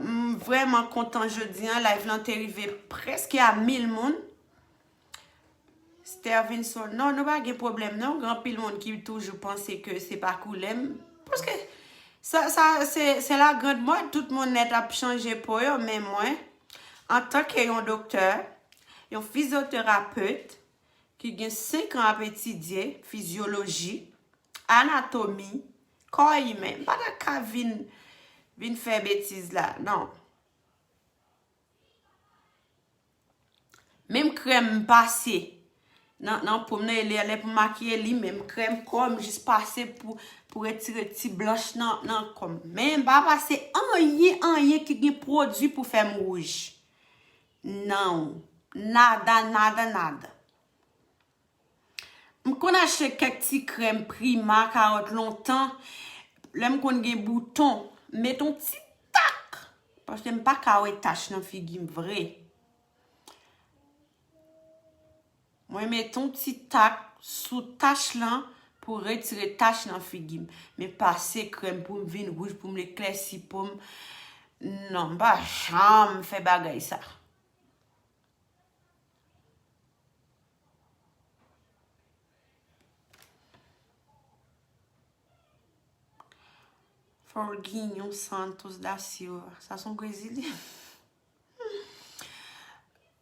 m vrèman kontan jodi an. Live lan te rive prèske a mil moun. Stervinson, non, nou pa gen pwoblèm, non. Gen anpil moun ki toujou panse ke se pa koulè m. Paske sa, sa, se, se la grande mode, tout moun nèt ap chanje po yo, men mwen, antanke yon doktè, yon fizyoterapet, ki gen senk an ap etidye fizyoloji, anatomi, kò imen, m pa ta ka vin, vin fè betiz la, non. Menm krèm m pase nan, nan po m nan, e lè, lè pou m makiye li, menm krèm kò m jis pase pou, pou retire ti blanch nan, nan kò m. Men m pa pase anyen, anyen ki gen pwodui pou fè m wouj. Non. Nada, nada, nada. M konn achte kèk ti krèm Prima, Karòt lontan. Lè m konn gen bouton, m met on ti tak. Paske m pa ka wè tach nan figi m vre. Mwen met on ti tak sou tach lan pou retire tach nan figi m. Men pase krèm pou m vin wouj, pou m eklèsi po m. Non, m pa janm fè bagay sa. Forguinho Santos da Silva. Sa se yon Brezilyen.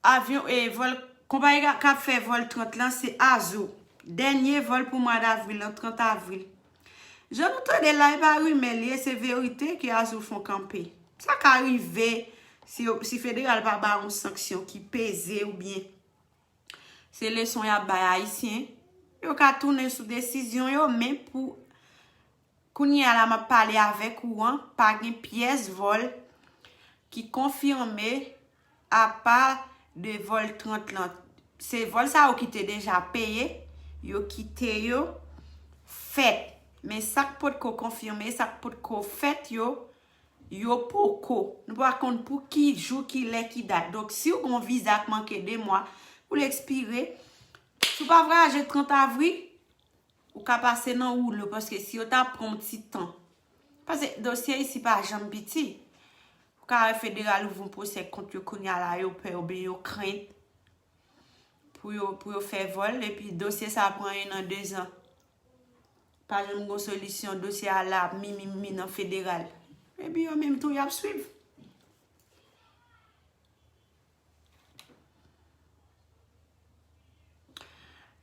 Avyon, e, vòl, konpayi k ap fè vòl trant lan, se Azul. Dènye vòl pou mwa davril lan, trant avril. Jan nou tande la, e pa rimè li ye, se verite ke Azul fon kanpe. Sa ka rive si yo, si federal pa ba yon sanksyon ki peze oubyen se leson y ap bay Ayisyen. Yo ka tounen sou desizyon yo, men pou kounye a la m ap pale avèk ou an, pa gen pyès vòl ki konfime apa de vòl trant lan. Se vòl sa yo ki te deja peye, yo kite yo fèt. Men sa k potko konfime, sa k potko fèt yo, yo poko. Nou pa konn pou ki jou, ki lè, ki dat. Donk, si w gen yon viza k manke de mwa pou l ekspire, si w pa vwayaje trant avril, ou ka pase nan woulo, paske si yo ta pran yon ti tan. Paske dosye isi pa janm piti. Ou ka wè federal ouvri yon pwosè kont yo kounye a la, yo pè oubyen yo krent pou yo, pou yo fè vòl, epi dosye sa pran en an, de zan. Pa janm gon solisyon, dosye a la ap mi, mi, mi nan federal. Epi yo menm tou, y ap swiv.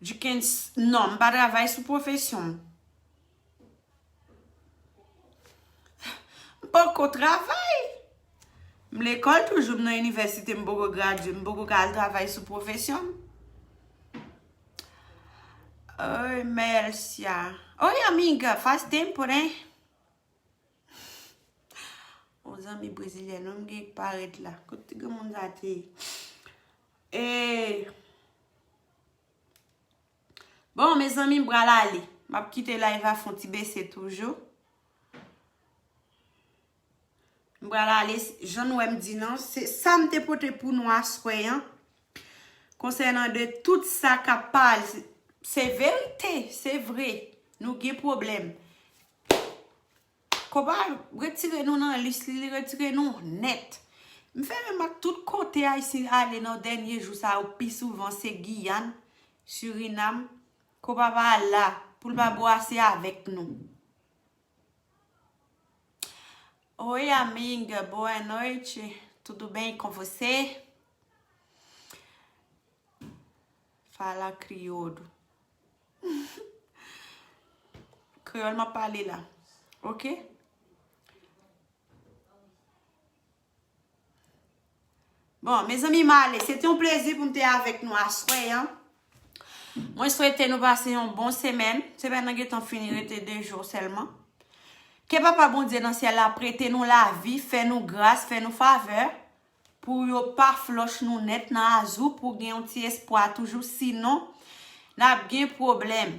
Jukens, non, m pa travay sou pwofesyon m. M poko travay. M lekòl toujou, m nan inivèsite, m poko gradye, m poko ka al travay sou pwofesyon m. Oi, Mercia. Oi, amiga, faz tempo, né? O Zanmi brezilyèn, non, m gen parèt la. Kot ti granmoun sa te ye? E, bon, mezanmi, m pral ale. M ap kite live a fè yon ti bese toujou. M pral ale, jan nou wè m di non, se sa m te pote pou nou aswè an. Konsènan de tout sa k ap pale, se, se verite, se vre. Nou gen pwoblèm. Koba retire nou nan lis li, li retire nou nèt. M fè remak tout kote Ayisyen ale nan dènye jou sa yo, pi souvan se Giyàn, Sirinam. Koba pa la, pou l pa bwase avèk nou. Oi, amiga, boa noite. Tudo bem com você? Fala crioulo. Kreyòl m ap pale la. Ok? Bon, mezanmi, m ale. Se te yon plezi pou m te avèk nou aswè an. Mwen swete nou pase yon bon semèn. Semèn nan gentan fini, rete de jou sèlman. Ke Papa Bondye nan syèl la prete nou lavi, fè nou gras, fè nou favè, pou yo pa flòch nou nèt nan azou, pou gen yon ti espwa toujou, sinon, n ap gen pwoblèm.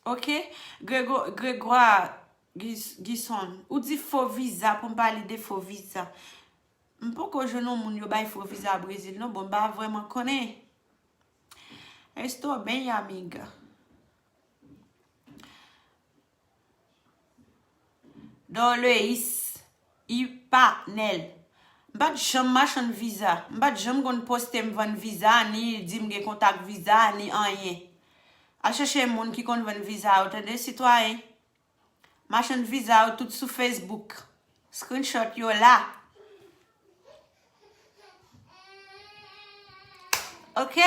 Ok? Grego-, Gregoire Gis-, Gison, ou di fo viza pou m pale de fo viza. M poko jwenn yon moun yo bay fo viza Brezil, non. Bon, m pa vrèman konnen. Estou bem, amiga? Dorleis Ipanel. M pa t janm machann viza. M pa t janm konn poste m vann viza, ni di m gen kontak viza, ni anyen. Al chèche moun ki konn vann viza yo, tande, sitwayen. Machann viza yo tout sou Facebook. Screenshot yo la. Ok?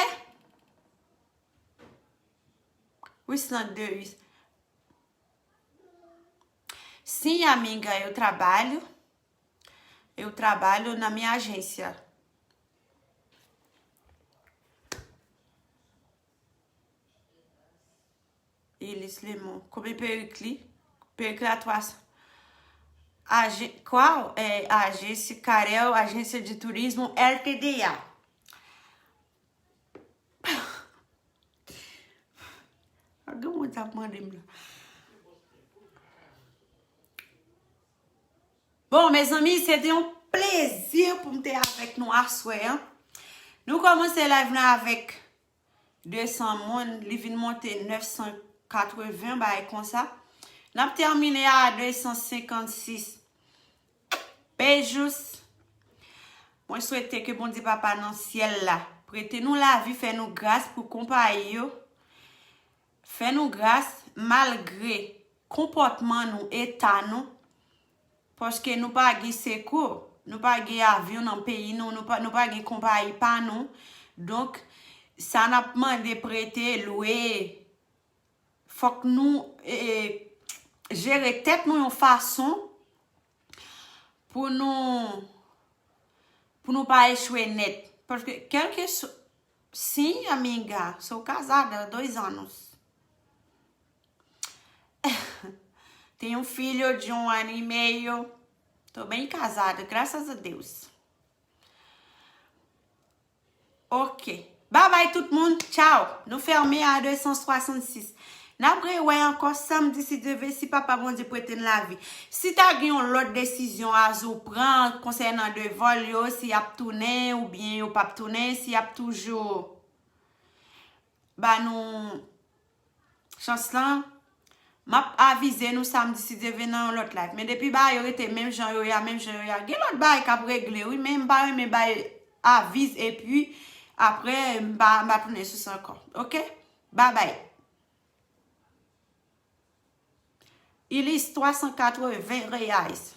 Wislan Deus. Sim, amiga, eu trabalho. Eu trabalho na minha agência. Elis Lemon. Konbyen perik li? Perik la twa san. Aje-, qual? É, agência Carel, agência de turismo, L T D A. Ak gen moun t ap mande m la. Bon, mezanmi, se te yon plezi pou m te avèk nou aswè an. Nou kòmanse live nan avèk de san moun, li vin monte nèf san katreven, bagay konsa. N ap tèmine a de san senkant sis. Beijos. Mwen swete ke Bondye Papa nan syèl la prete nou lavi, fè nou gras pou konpayi yo. Fè nou gras malgre konpòtman nou, eta nou. Paske nou pa gen sekou, nou pa gen avyon nan peyi nou, nou pa, nou pa gen konpayi pa nou. Donk, sa n ap mande prete, lwe, fòk nou, e, e, jere tèt nou yon fason pou nou, pou nou pa echwe nèt. Paske, kèlkeswa, sim, amiga, sou casada, dois anos. Tenho um filho de um ano e meio. Tô bem casada, graças a Deus. Ok. Babay tout moun. Tchao. Nou fèmen a de san swasann sis. N ap rewè ankò samdi si Dye vle, si Papa Bondye prete n lavi. Si ta gen yon lòt desizyon Azou pran konsènan de vòl yo, si y ap tounen oubyen yo p ap tounen, si y ap toujou ba nou chans lan, m ap avize nou samdi si Dye vle nan yon lòt live. Men depi bagay yo rete menm jan yo ye a, menm jan yo ye a, gen lòt bagay k ap regle wi, men m pa renmen bay aviz epi apre m pa, m pa tounen sou sa ankò. Ok? Babay. Ilis twa san katreven reais.